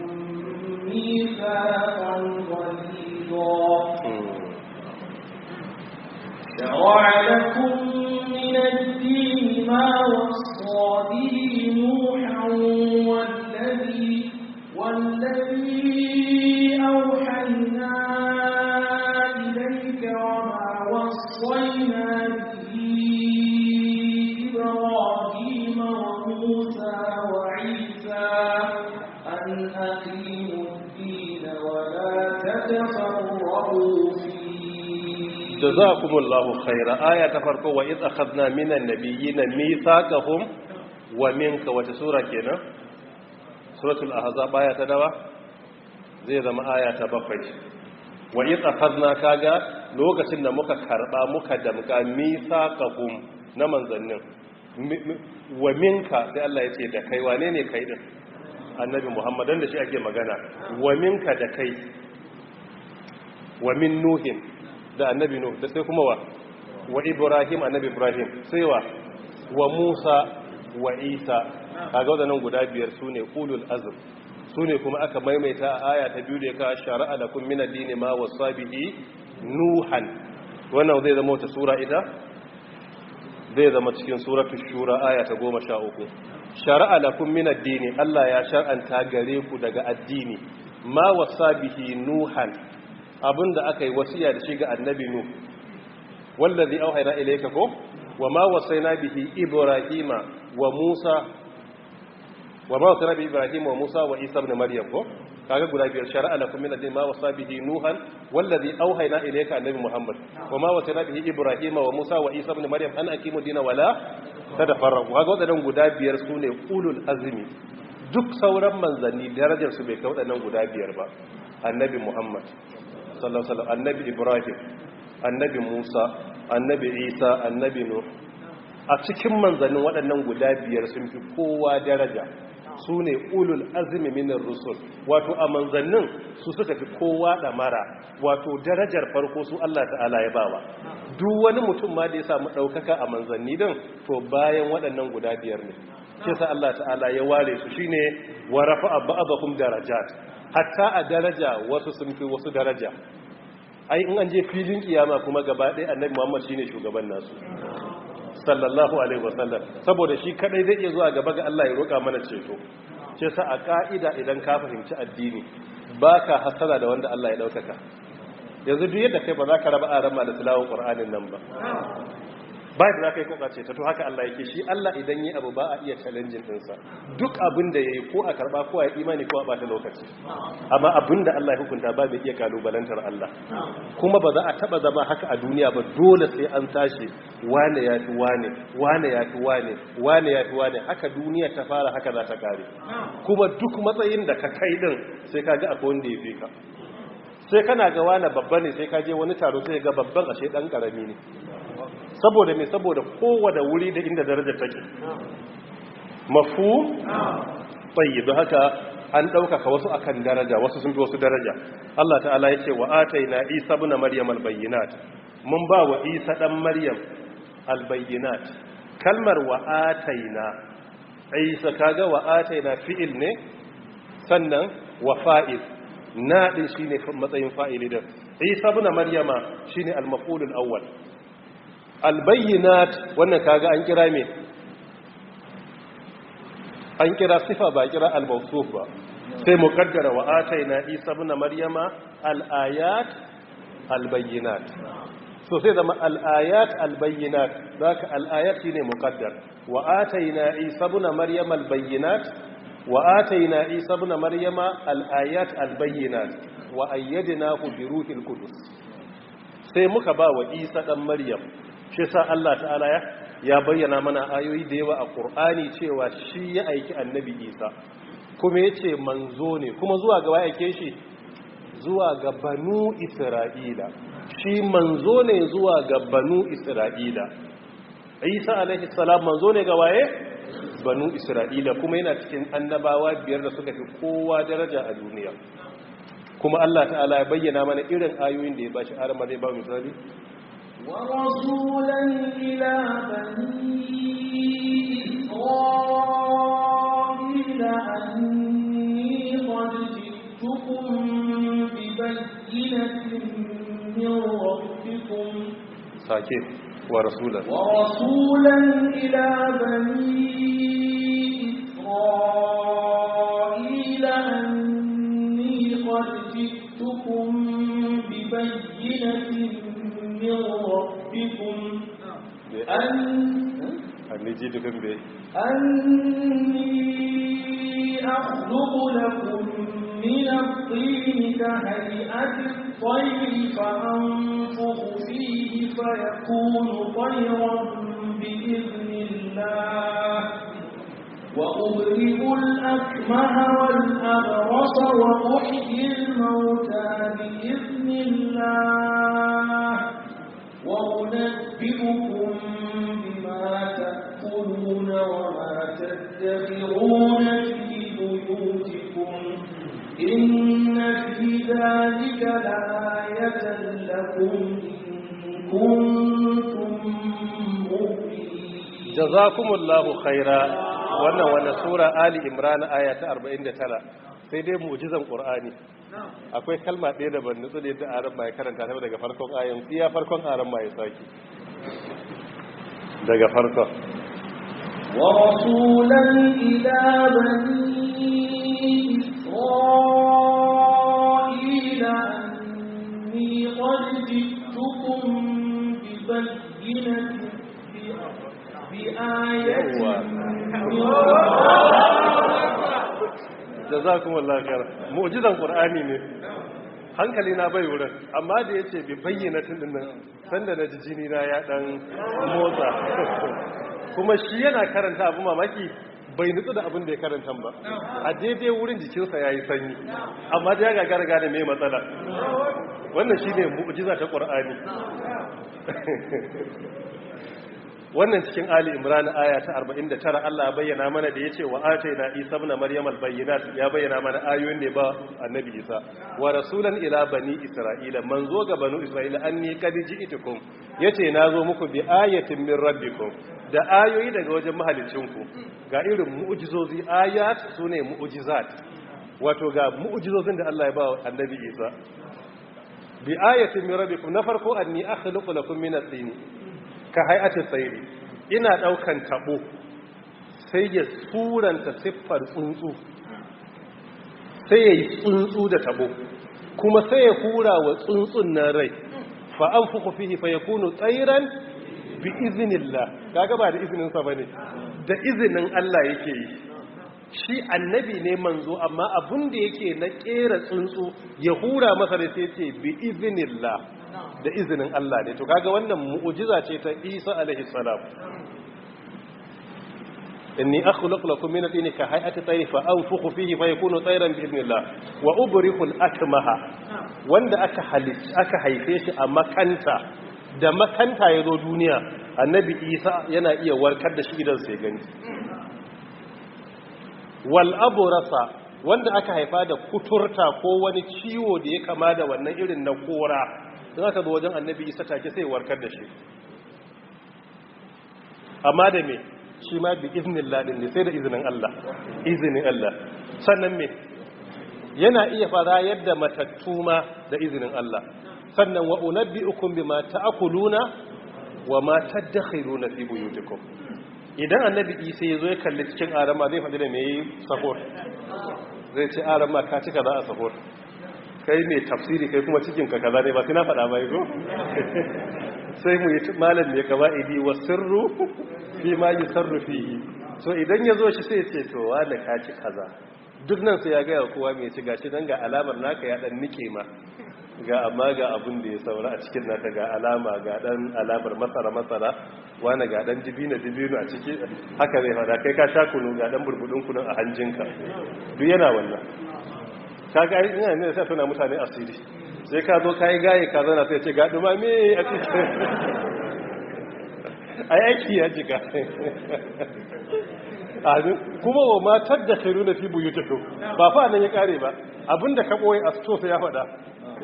ميثاقا غليظا. شرع لكم من الدين ما وصى به نوحا والذي أوحينا إليك وما وصينا به إبراهيم وموسى وعيسى، أن أقيموا الدين ولا تتفرقوا فيه. Jazakumullahu khaira. Aya ta farko, wa iz akhadna minan nabiyina mithaqahum wa minka, wata sura kenan? Suratul Ahzab. Aya ta nawa zai zama? Aya ta 7. Wa iz akhadna, kaga lokacin da muka karba, muka damka, mithaqahum na manzannin, wa minka, sai Allah ya ce da kai. Wane ne kai din? Annabi Muhammad, dan da shi ake magana. Wa minka, da kai, wa min Nuhin, da Annabi Nuh, da sai kuma wa Ibrahim, Annabi Ibrahim, sai wa Musa wa Isa. Kaga wadannan guda biyar sune ulul azm, sune kuma aka maimaita a aya ta biyu da ya ka "Shara'a lakum min ad-din ma wasa bihi Nuhan". Wannan zai zama wata sura ita? Zai zama cikin suratul Shura, aya ta 13. Shara'a lakum min ad-dini, Allah ya shar'anta gare ku daga addini, ma wasa bihi Nuhan, abinda aka yi wasiya da shi ga Annabi Nuh, wallazi auhayna ilayka, ko wa ma wasaina bihi Ibrahima wa Musa, wa ma wasaina bihi Ibrahima wa Musa wa Isa ibn Maryam, ko kaga guda biyar. Shara'a lakum min ad-din ma wasa bihi Nuhan, wallazi auhayna ilayka, Annabi Muhammad, wa ma wasaina bihi Ibrahima wa Musa wa Isa ibn Maryam, an aqimu dina wala tatafarraqu. Kaga wadannan guda biyar sune ulul azmi. Duk sauran manzanni darajar su bai kai wadannan guda biyar ba: Annabi Muhammad sallallahu alaihi wasallam, Annabi Ibrahim, Annabi Musa, Annabi Isa, Annabi Nuh. A cikin manzannin, waɗannan guda biyar sun fi kowa daraja, su ne ulul azmi minar rusul. Wato a manzannin su suka fi kowa ɗamara, wato darajar farko su Allah ta'ala ya bawa. Duk wani mutum ma da ya samu ɗaukaka a manzanni din, to bayan waɗannan guda biyar ne. Shi sa Allah ta'ala ya ware su, shine wa rafa'a ba'dahum darajat. Hatta a daraja wasu sun fi wasu daraja. Ai in an je filin kiyama kuma gaba ɗaya, Annabi Muhammad shine shugaban nasu, sallallahu alaihi wasallam, saboda shi kadai zai iya zuwa gaba ga Allah ya roƙa mana ceto. Ce sa a ka'ida, idan ka fahimci addini, baka hasara da wanda Allah ya daukaka. Yanzu duk yadda kai, ba za ka raba arama da tilawar Qur'anin nan ba, ba da za ka yi koka ce ta. To haka Allah yake. Shi Allah idan yi abu, ba a iya challenging ɗinsa. Duk abin da ya yi, ko a karɓa, ko a yi imani, ko a ɓata lokaci, amma abin da Allah ya hukunta, ba mai iya kalubalantar Allah. Kuma ba za a taɓa zama haka a duniya ba. Dole sai an tashi, wane ya fi wane, wane ya fi wane, wane ya fi wane. Haka duniya ta fara, haka za ta kare. Kuma duk matsayin da ka kai din, sai ka ga akwai wanda ya fi ka. Sai kana ga wane babba ne, sai ka je wani taro sai ga babban ashe dan karami ne. Saboda me? Saboda kowane wuri da inda darajar take. Mafu tayyib, haka an ɗaukaka wasu akan daraja, wasu sun fi wasu daraja. Allah ta'ala ya ce wa ataina Isa ibn Maryam albayyinat, mun ba wa Isa dan Maryam albayyinat. Kalmar wa ataina Isa, kaga wa ataina fi'il ne, sannan wa fa'il na din shine matsayin fa'ili din. Isa ibn Maryama shine al-maf'ul al-awwal. Albayyinat, wannan kaga an kira me? An kira sifa, ba kira al-mawsuf ba. Sai mu kaddara wa ataina Isa ibn Maryama al-ayat al-bayyinat. So sai zama al-ayat al-bayyinat, zaka al-ayat shine muqaddar. Wa ataina Isa ibn Maryama al-bayyinat, wa ataina Isa ibn Maryama al-ayat al-bayyinat, wa ayyadnahu bi ruhil qudus. Sai muka ba wa Isa dan Maryam. Shi sa Allah ta'ala ya bayyana mana ayoyi da yawa a Qur'ani cewa shi ya aiki Annabi Isa, kuma yace manzo ne. Kuma zuwa ga aike shi? Zuwa ga Banu Isra'ila. Shi manzo ne zuwa ga Banu Isra'ila. Isa alaihi salam manzo ne ga waye? Banu Isra'ila. Kuma yana cikin annabawa biyar da suka fi kowa daraja a duniya. Kuma Allah ta'ala ya bayyana mana irin ayoyin da ya bashi. Arama zai ba misali. ورسولا إلى بني إسرائيل أني قد جئتكم ببينة من ربكم. Sake wa rasulan. ورسولا إلى بني إسرائيل أني قد جئتكم ببينة من ربكم أن anni jitukum bi أني أخلق لكم من الطين كهيئة الطير، فأنفخ فيه فيكون طيرا بإذن الله، وأبرئ الأكمه والأبرص وأحيي الموتى بإذن الله، وأنبئكم بما تأكلون وما تدخرون في بيوتكم، إن في ذلك لآية لكم إن كنتم مؤمنين. Jazakumullahu khaira. Wannan sura Ali Imran, aya ta 49. Sai dai mu'jizan Qur'ani, akwai kalma ɗaya da ban nutsu da yadda aran mai karanta ta daga farkon ayan, iya farkon aran mai saki. Daga farko. ورسولا إلى بني إسرائيل أني قد جئتكم ببينة بآية من Jazakumullahu khair. Mu'jizan Qur'ani ne. Hankali na bai wurin, amma da yace bi bayyinatin din nan, sanda na ji jini na ya dan motsa. Kuma shi yana karanta abu mamaki bai nutsu da abin da ya karanta ba. A daidai wurin jikinsa yayi sanyi, amma da ya gagara gane me matsala. Wannan shine mu'jiza ta Qur'ani. Wannan cikin Ali Imran aya ta 49 Allah ya bayyana mana da yace wa ataina Isa ibn Maryam al-bayyinat, ya bayyana mana ayoyin da ba Annabi Isa, wa rasulan ila bani Isra'ila, manzo ga banu Isra'ila, anni qad ji'tukum, yace nazo muku bi ayatin min rabbikum, da ayoyi daga wajen mahalicinku. Ga irin mu'jizozi, ayat sune mu'jizat, wato ga mu'jizozin da Allah ya ba Annabi Isa bi ayatin min rabbikum. Na farko, anni akhluqu lakum min at-tin ka hay'ati tsairi, ina daukan tabo sai ya suranta siffar tsuntsu, sai ya yi tsuntsu da tabo, kuma sai ya hura wa tsuntsun nan rai, fa anfukhu fihi fa yakunu tsairan bi iznillah. Kaga ba da izinin sa bane, da izinin Allah yake yi. Shi annabi ne manzo, amma abun da yake na kera tsuntsu ya hura masa rai sai ce bi iznillah, da izinin Allah ne. To kaga wannan mu'jiza ce ta Isa alaihi salam. Inni akhluqu lakum min at-tini ka hay'ati tayri fa anfukhu fihi fa yakunu tayran bi idnillah wa ubrihu al-akmaha. Wanda aka halicci aka haife shi a makanta, da makanta yazo duniya, Annabi Isa yana iya warkar da shi idan sai gani. Wal abrasa, wanda aka haifa da kuturta ko wani ciwo da ya kama da wannan irin na kora, in aka zo wajen Annabi Isa take sai warkar da shi. Amma da me? Shi ma bi iznillah din ne, sai da izinin Allah, izinin Allah. Sannan me? Yana iya fara yadda matattu ma da izinin Allah. Sannan wa unabbiukum bima ta'kuluna wa ma tadakhiruna fi buyutikum. Idan Annabi Isa ya zo ya kalli cikin arama, zai faɗi da me yayi sahur, zai ce arama ka cika za a sahur, kai mai tafsiri kai kuma cikinka kaza ne, ba sai na faɗa ba yazo. Sai mu yi malam mai kawa'idi wa sirru fi ma yusarru fihi. So idan ya zo shi sai ce to wanda ka ci kaza, duk nan sai ya ga kowa mai ci, gashi dan ga alamar naka ya dan nike ma, ga amma ga abin da ya saura a cikin naka, ga alama, ga dan alamar masara masara, wani ga dan dibino dibino a ciki, haka zai faɗa. Kai ka sha kunu, ga dan burbudin kunun a hanjinka, duk yana wannan. Kaga ai ina ne sai tuna mutane asiri, sai ka zo kai gaye ka zauna sai ce ga dumame a cikin ai aiki ya jika. Amin. Kuma wa matar da khairu na fi buyutikum, ba fa nan ya kare ba, abinda ka boye a sto sai ya faɗa,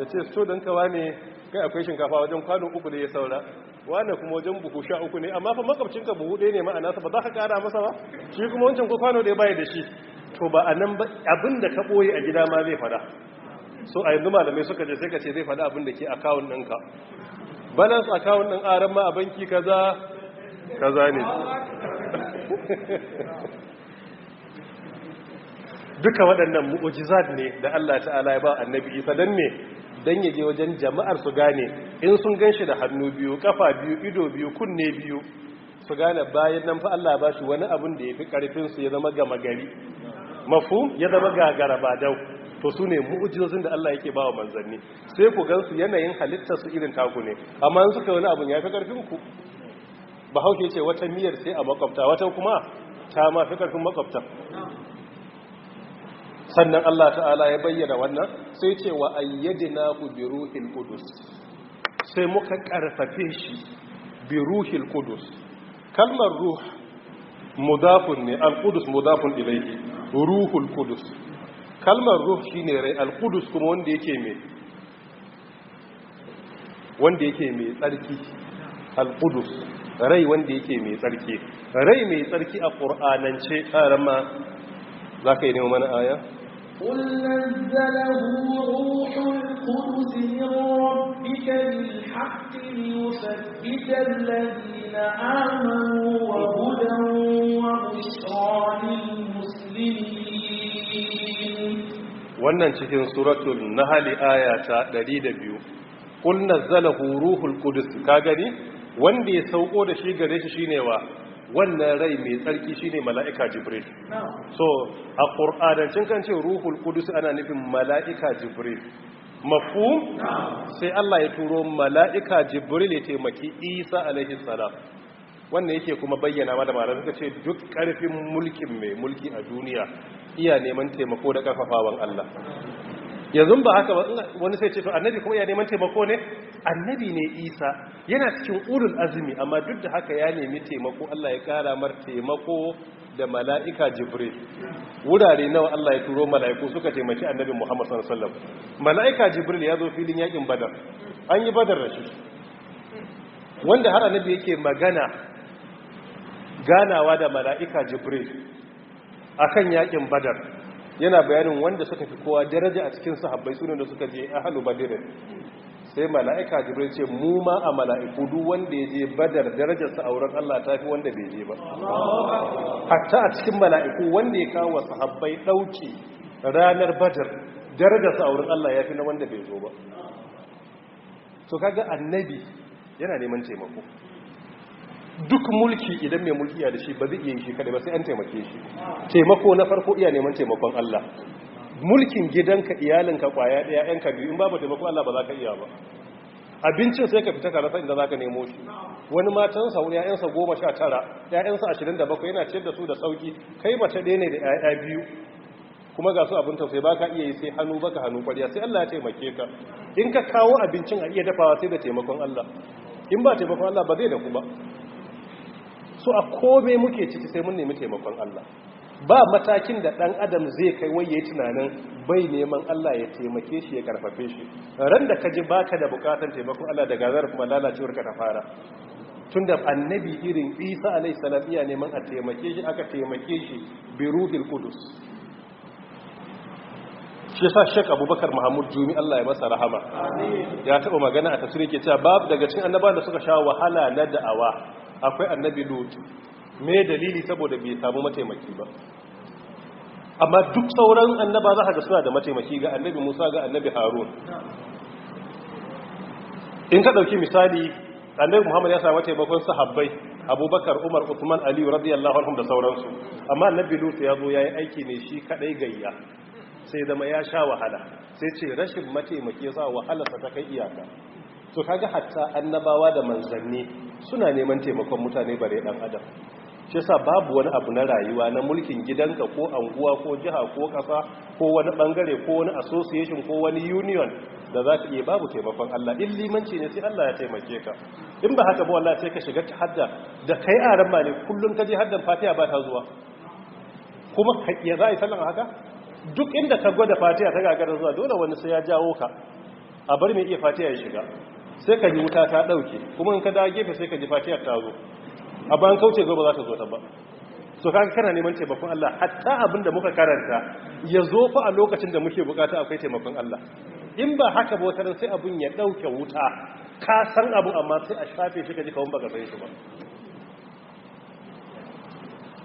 ya ce sto dan kawa ne kai akwai shinkafa wajen kwano 3 da ya saura, wannan kuma wajen buhu 13 ne, amma fa makwabcinka buhu 1 ne ma'ana sa ba za ka kara masa ba, shi kuma wancan ko kwano ɗaya bai da shi. To ba a nan ba, abinda ka boye a gida ma zai fada. So a yanzu malamai suka je sai ka ce zai fada abin da ke akawun ɗinka, balance akawun ɗin aran ma a banki kaza kaza ne. Duka waɗannan mu'ujizat ne da Allah ta'ala ya ba Annabi Isa dan me? Dan ya je wajen jama'ar su gane, in sun ganshi da hannu biyu, kafa biyu, ido biyu, kunne biyu, su gane bayan nan fa Allah ba shi wani abin da yafi karfin su, ya zama gama gari, mafhum, ya zama gagara ba dau. To su ne mu'ujizozin da Allah yake ba wa manzanni. Sai ku gansu yanayin halittar su irin taku ne, amma in suka wani abin yafi karfin ku. Bahaushe ce wata miyar sai a makwabta, wata kuma ta ma fi karfin makwabta. Sannan Allah ta'ala ya bayyana wannan sai ce wa ayyadnahu bi ruhil qudus, sai muka karfafe shi bi ruhil qudus. Kalmar ruh mudafun ne, al-qudus mudafun ilayhi, ruhul qudus. Kalmar ruh shine rai, al-qudus kuma wanda yake mai, wanda yake mai tsarki. Al-qudus rai wanda yake mai tsarki, rai mai tsarki a qur'anance. Arama zaka yi nemo mana aya? قل نزله روح القدس من ربك بالحق بالحق ليثبت الذين آمنوا وهدى وبشرى للمسلمين. Wannan cikin suratul Nahl aya ta 102, qul nazzalahu ruhul qudus. Ka gani, wanda ya sauko da shi gare shi shine wa? Wannan rai mai tsarki, shine mala'ika Jibril. So a qur'anancin kan ce ruhul qudus, ana nufin mala'ika Jibril. Mafhum? Sai Allah ya turo mala'ika Jibril ya taimaki Isa alaihi salam. Wannan yake kuma bayyana ma da malamai suka ce duk karfin mulkin mai mulki a duniya iya neman taimako da karfafawan Allah. Yanzu ba haka ba, wani sai ce, "To, annabi kuma iya neman taimako ne?" Annabi ne Isa, yana cikin ulul azmi, amma duk da haka ya nemi taimako, Allah ya kara mar taimako da mala'ika Jibril. Wurare nawa Allah ya turo mala'iku suka taimaki Annabi Muhammad sallallahu alaihi wasallam? Mala'ika Jibril ya zo filin yakin Badar, an yi Badar da shi, wanda har annabi yake magana ganawa da mala'ika Jibril akan yakin Badar, yana bayanin wanda suka fi kowa daraja a cikin sahabbai sunan da suka je ahlu Badr. Sai mala'ika Jibril ce, "Mu ma a mala'iku, duk wanda ya je Badar, darajarsa a wurin Allah ta fi wanda bai je ba." Hatta a cikin mala'iku, wanda ya kawo sahabbai dauki ranar Badar, darajarsa a wurin Allah ya fi na wanda bai zo ba. So kaga annabi yana neman taimako. Duk mulki, idan mai mulki ya da shi, ba zai iya yi shi kadai ba, sai an taimake shi. Taimako na farko, iya neman taimakon Allah. Mulkin gidanka, iyalinka kwaya daya, yanka biyu, in babu taimakon Allah ba za ka iya ba. Abincin sai ka fita ka rasa inda za ka nemo shi. Wani matansa wani, ‘ya'yansa 19, ‘ya'yansa 27, yana ciyar da su da sauki. Kai mace ɗaya ne da ‘ya'ya biyu, kuma ga su abin tausayi, ba ka iya yi, sai hannu baka hannu kwariya, sai Allah ya taimake ka. In ka kawo abincin a iya dafawa, sai da taimakon Allah. In ba taimakon Allah, ba zai dafu ba. So a kome muke ciki, sai mun nemi taimakon Allah. Ba matakin da ɗan adam zai kai wai yayi tunanin bai neman Allah ya taimake shi, ya karfafe shi. Ran da ka ji baka da bukatan taimakon Allah, daga zarar kuma lalacewar ka ta fara. Tunda annabi irin Isa alaihi salam iya neman a taimake shi, aka taimake shi bi ruhil qudus. Shi yasa Sheikh Abubakar Muhammad Jumi, Allah ya masa rahama, ya taɓa magana a tafsiri, ke cewa babu daga cikin annabawan da suka sha wahala na da'awa, akwai Annabi Lut. Me dalili? Saboda bai samu mataimaki ba. Amma duk sauran annaba za ka ga suna da mataimaki, ga Annabi Musa, ga Annabi Harun. In ka dauki misali, Annabi Muhammad ya samu taimakon sahabbai, Abubakar, Umar, Uthman, Aliyu radiyallahu anhum da sauransu. Amma Annabi Lut ya zo yayi aiki ne shi kadai gayya, sai zama ya sha wahala. Sai ce rashin mataimaki ya sa wahalarsa ta kai iyaka. To kaga hatta annabawa da manzanni suna neman taimakon mutane, bare dan adam. Shi yasa babu wani abu na rayuwa, na mulkin gidanka ko anguwa ko jiha ko kasa ko wani bangare ko wani association ko wani union da za ka iya babu taimakon Allah. In limanci ne, sai Allah ya taimake ka. In ba haka ba, wallahi sai ka shiga ta hadda da kai a ran ne kullum ka je haddan Fatiha ba ta zuwa. Kuma ya za a yi sallan haka? Duk inda ka gwada Fatiha ta gagarar zuwa, dole wani sai ya jawo ka, a bar mai iya Fatiha ya shiga. Sai ka ji wuta ta dauke, kuma in ka dawo gefe sai ka ji Fatiha ta zo, a bayan kauce gaba za ta zo ta ba. So kaga kana neman taimakon Allah. Hatta abin da muka karanta ya zo fa a lokacin da muke bukata, akwai taimakon Allah. In ba haka ba, wata sai abin ya dauke wuta. Ka san abu, amma sai a shafe shi, ka ji kawun baka san shi ba.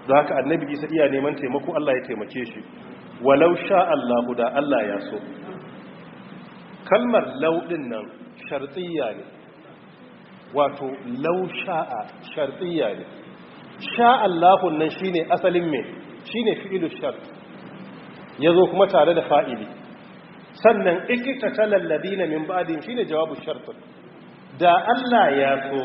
Da haka Annabi Isa iya neman taimako, Allah ya taimake shi. Walau sha Allahu, da Allah ya so. Kalmar lau din nan shartiyya ne, wato lau sha'a shartiyya ne. Sha Allahun nan shine asalin me? Shine fi'ilu shart, yazo kuma tare da fa'ili. Sannan iqtatalal ladina min ba'dihim shine jawabu shart. Da Allah ya so,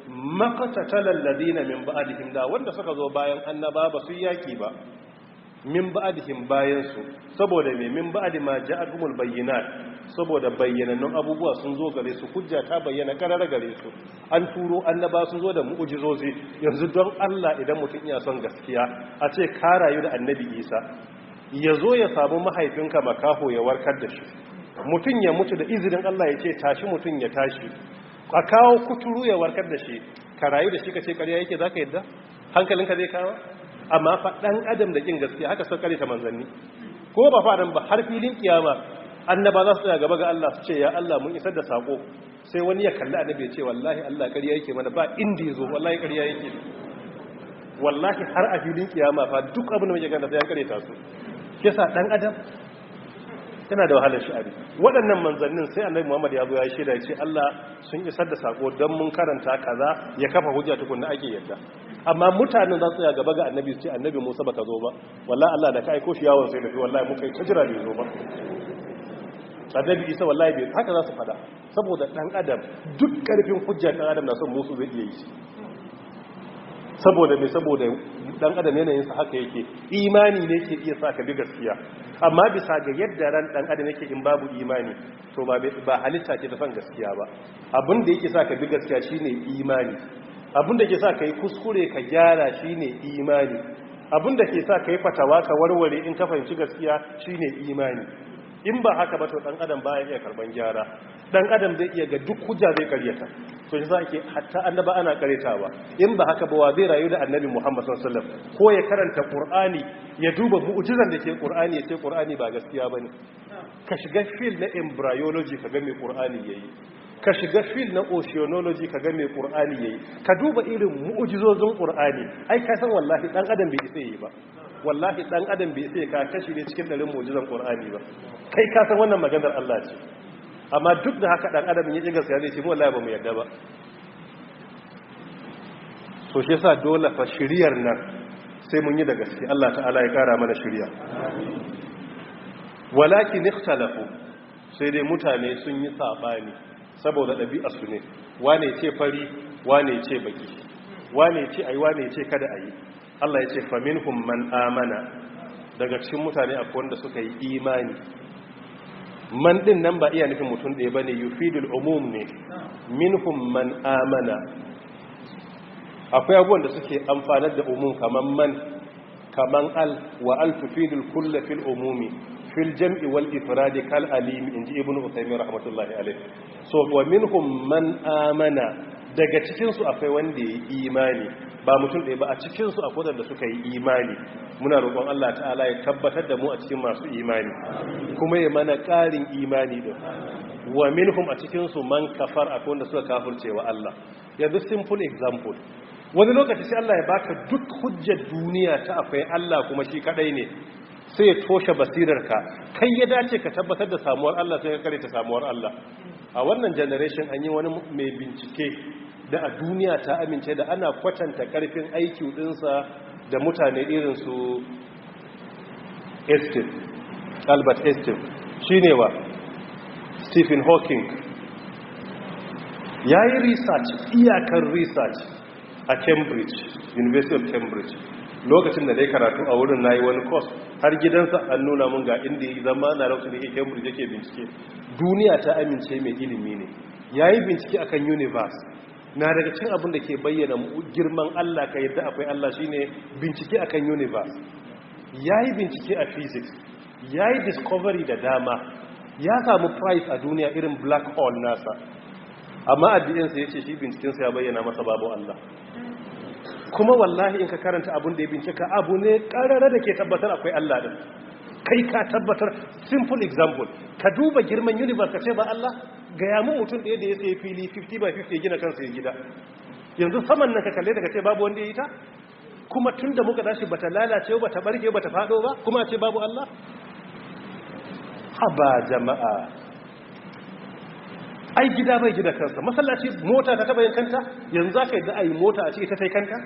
maqtatalal ladina min ba'dihim, da wanda suka zo bayan annaba ba su yaki ba, min ba'dihim, bayan su. Saboda me? Min ba'di ma ja'atuhumul bayyinat, saboda bayyanannun abubuwa sun zo gare su, hujja ta bayyana karara gare su, an turo annaba sun zo da mu'ujizozi. Yanzu don Allah, idan mutum iya son gaskiya, a ce ka rayu da Annabi Isa, ya zo ya samu mahaifinka makaho ya warkar da shi, mutum ya mutu, da izinin Allah ya ce tashi, mutum ya tashi, a kawo kuturu ya warkar da shi, ka rayu da shi, ka ce ƙarya yake, za ka yadda? Hankalinka zai kawo? Amma fa ɗan adam da ƙin gaskiya, haka sun ta manzanni. Ko ba faɗan ba, har filin kiyama annaba za su tsaya gaba ga Allah su ce, "Ya Allah, mun isar da sako." Sai wani ya kalli annabi ya ce wallahi Allah ƙarya yake mana, ba inda ya zo, wallahi ƙarya yake. Wallahi har a filin kiyama fa duk abin da muke ganta sai an ƙaryata su. Kisa dan adam yana da wahalar sha'ani. Waɗannan manzannin sai annabi Muhammad ya zo ya shaida ya ce Allah sun isar da sako don mun karanta kaza, ya kafa hujja tukunna ake yadda. Amma mutanen za su tsaya gaba ga annabi su ce annabi Musa baka zo ba, wallahi Allah da ka aiko shi yawon sai tafi, wallahi muka yi ta jira bai zo ba. Annabi Isa wallahi bai, haka za su fada. Saboda dan adam duk karfin hujja dan adam na son musu zai iya yi shi. Saboda me? Saboda dan adam yanayinsa haka yake, imani ne ke iya sa ka bi gaskiya. Amma bisa ga yadda ran dan adam yake in babu imani to ba halitta ce ta son gaskiya ba. Abin da yake sa ka bi gaskiya shine imani. Abin da ke sa ka yi kuskure ka gyara shine imani. Abin da ke sa ka yi fatawa ka warware in ka fahimci gaskiya shine imani. In ba haka ba to dan adam baya iya karban gyara. Dan adam zai iya ga duk hujja zai karyata. To shi sa ake hatta annaba ana karyatawa. In ba haka ba wa zai rayu da annabi Muhammad sallallahu alaihi wasallam? Ko ya karanta Qur'ani ya duba mu'jizan da ke Qur'ani ya ce Qur'ani ba gaskiya bane. Ka shiga field na embryology ka ga me Qur'ani yayi. Ka shiga field na oceanology ka ga me Qur'ani yayi. Ka duba irin mu'jizozin Qur'ani. Ai ka san wallahi dan adam bai isa yi ba. Wallahi dan adam bai isa ka kashi ne cikin ɗarin mu'jizan Qur'ani ba. Kai ka san wannan maganar Allah ce. Amma duk da haka dan adam ya ji gaskiya zai ce mu wallahi ba mu yarda ba. So shi yasa dole fa shiriyar nan sai mun yi da gaske. Allah ta'ala ya kara mana shiriya. Walakin ikhtalafu, sai dai mutane sun yi sabani saboda ɗabi'ar su ne. Wane ce fari, wane ce baki, wane ce ayi, wane ce kada ayi. Allah ya ce faminhum man amana, daga cikin mutane akwai wanda suka yi imani. Man din nan ba iya nufin mutum ɗaya bane, yufidul umum ne. Minhum man amana, akwai abubuwan da suke amfanar da umum kaman man, kaman al, wa al tufidul kull fil umumi fil jam'i wal ifradi kal alim, inji ibnu usaymin rahmatullahi alayh. So wa minhum man amana, daga cikin su akwai wanda ya yi imani, ba mutum ɗaya ba, a cikin su akwai wanda suka yi imani. Muna roƙon Allah ta'ala ya tabbatar da mu a cikin masu imani, kuma ya mana ƙarin imani din. Wa minhum, a cikin su man kafar, akwai wanda suka kafirce wa Allah. Yanzu simple example, wani lokaci sai Allah ya baka duk hujjar duniya ta akwai Allah kuma shi kadai ne, sai ya toshe basirarka. Kai ya dace ka tabbatar da samuwar Allah, sai ka kare ta samuwar Allah. A wannan generation an yi wani mai bincike da a duniya ta amince da ana kwatanta karfin IQ dinsa da mutane irin su Einstein, Albert Einstein. Shine wa Stephen Hawking ya yi research, iyakar research a Cambridge, University of Cambridge. Lokacin da dai karatu a wurin nayi wani course, har gidansa an nuna mun ga inda ya zama na lokacin da yake Cambridge yake bincike. Duniya ta amince mai ilimi ne. Yayi bincike akan universe. Na daga cikin abin da ke bayyana girman Allah, ka yadda akwai Allah, shine bincike akan universe. Yayi bincike a physics, yayi discovery da dama, ya samu prize a duniya irin black hole nasa. Amma addininsa ya ce shi bincikensa ya bayyana masa babu Allah. Kuma wallahi in ka karanta abin da ya bincika, abu ne karara da ke tabbatar akwai Allah din. Kai ka tabbatar. Simple example, ka duba girman universe ka ce ba Allah. Gaya mu mutum ɗaya da ya sayi fili 50 by 50 ya gina kansa ya gida. Yanzu saman nan ka kalle daga ce babu wanda ya yi ta, kuma tun da muka tashi bata lalace ba, bata barke, bata faɗo ba, kuma ce babu Allah. Haba jama'a, ai gida bai gida kansa, masallaci, mota ta taba yin kanta? Yanzu za ka yi da a yi mota a ce ita ta yi kanta?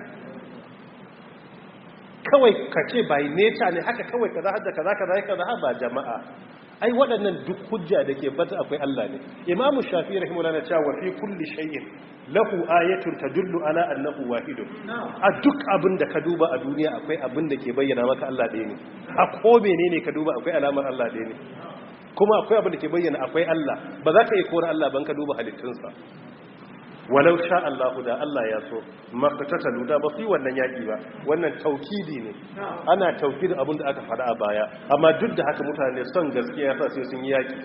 Kawai ka ce by nature ne haka kawai, kaza hadda kaza kaza kaza. Haba jama'a, ai waɗannan duk hujja da ke bata akwai Allah ne. Imamu Shafi rahimahullah na cewa fi kulli shay'in lahu ayatun tadullu ala annahu wahidun. A duk abin da ka duba a duniya akwai abin da ke bayyana maka Allah ɗaya ne. A ko menene ka duba akwai alamar Allah ɗaya ne. Kuma akwai abin da ke bayyana akwai Allah. Ba za ka iya kora Allah ban ka duba halittunsa. Walau sha Allahu, da Allah ya so, maqtatalu, da ba su yi wannan yaki ba. Wannan taukidi ne, ana taukidin abin da aka faɗa a baya. Amma duk da haka mutane son gaskiya yasa sai sun yi yaki.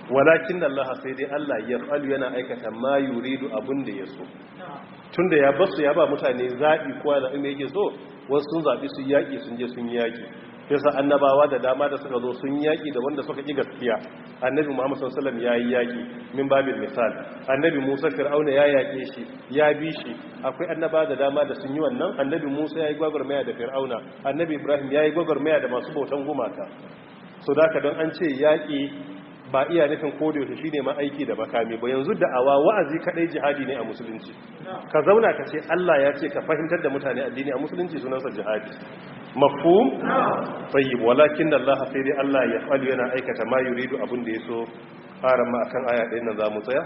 Walakin Allah, sai dai Allah, ya falu, yana aikata, ma yuridu, abin da ya so. Tunda ya basu, ya ba mutane zabi, kowa da inda yake so. Wasu sun zabi su yaki, sun je sun yi yaki. Yasa annabawa da dama da suka zo sun yaki da wanda suka ƙi gaskiya. Annabi Muhammad sallallahu alaihi wasallam yayi yaki min babil misal. Annabi Musa Fir'auna ya yake shi, ya bi shi. Akwai annaba da dama da sun yi wannan. Annabi Musa yayi gwagwarmaya da Fir'auna, Annabi Ibrahim yayi gwagwarmaya da masu bautan gumaka. So da don an ce yaki ba iya nufin kodayaushe shine ma aiki da makami ba. Yanzu da'awa, wa'azi kadai jihadi ne a musulunci. Ka zauna ka ce Allah ya ce, ka fahimtar da mutane addini, a musulunci sunansa jihadi. Mafhum? Tayyib. Walakin Allah, sai dai Allah ya falu, yana aikata ma yuridu, abin da yaso. Haram ma akan aya ɗayan nan zamu tsaya,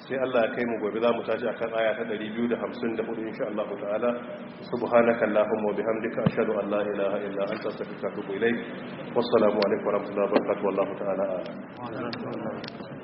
sai Allah ya kai mu gobe zamu tashi akan aya ta 254 insha Allah ta'ala. Subhanaka allahumma wa bihamdika, ashhadu an la ilaha illa anta, astaghfiruka wa atubu ilayk. Wassalamu alaikum wa rahmatullahi wa barakatuh. Wallahu ta'ala a'lam.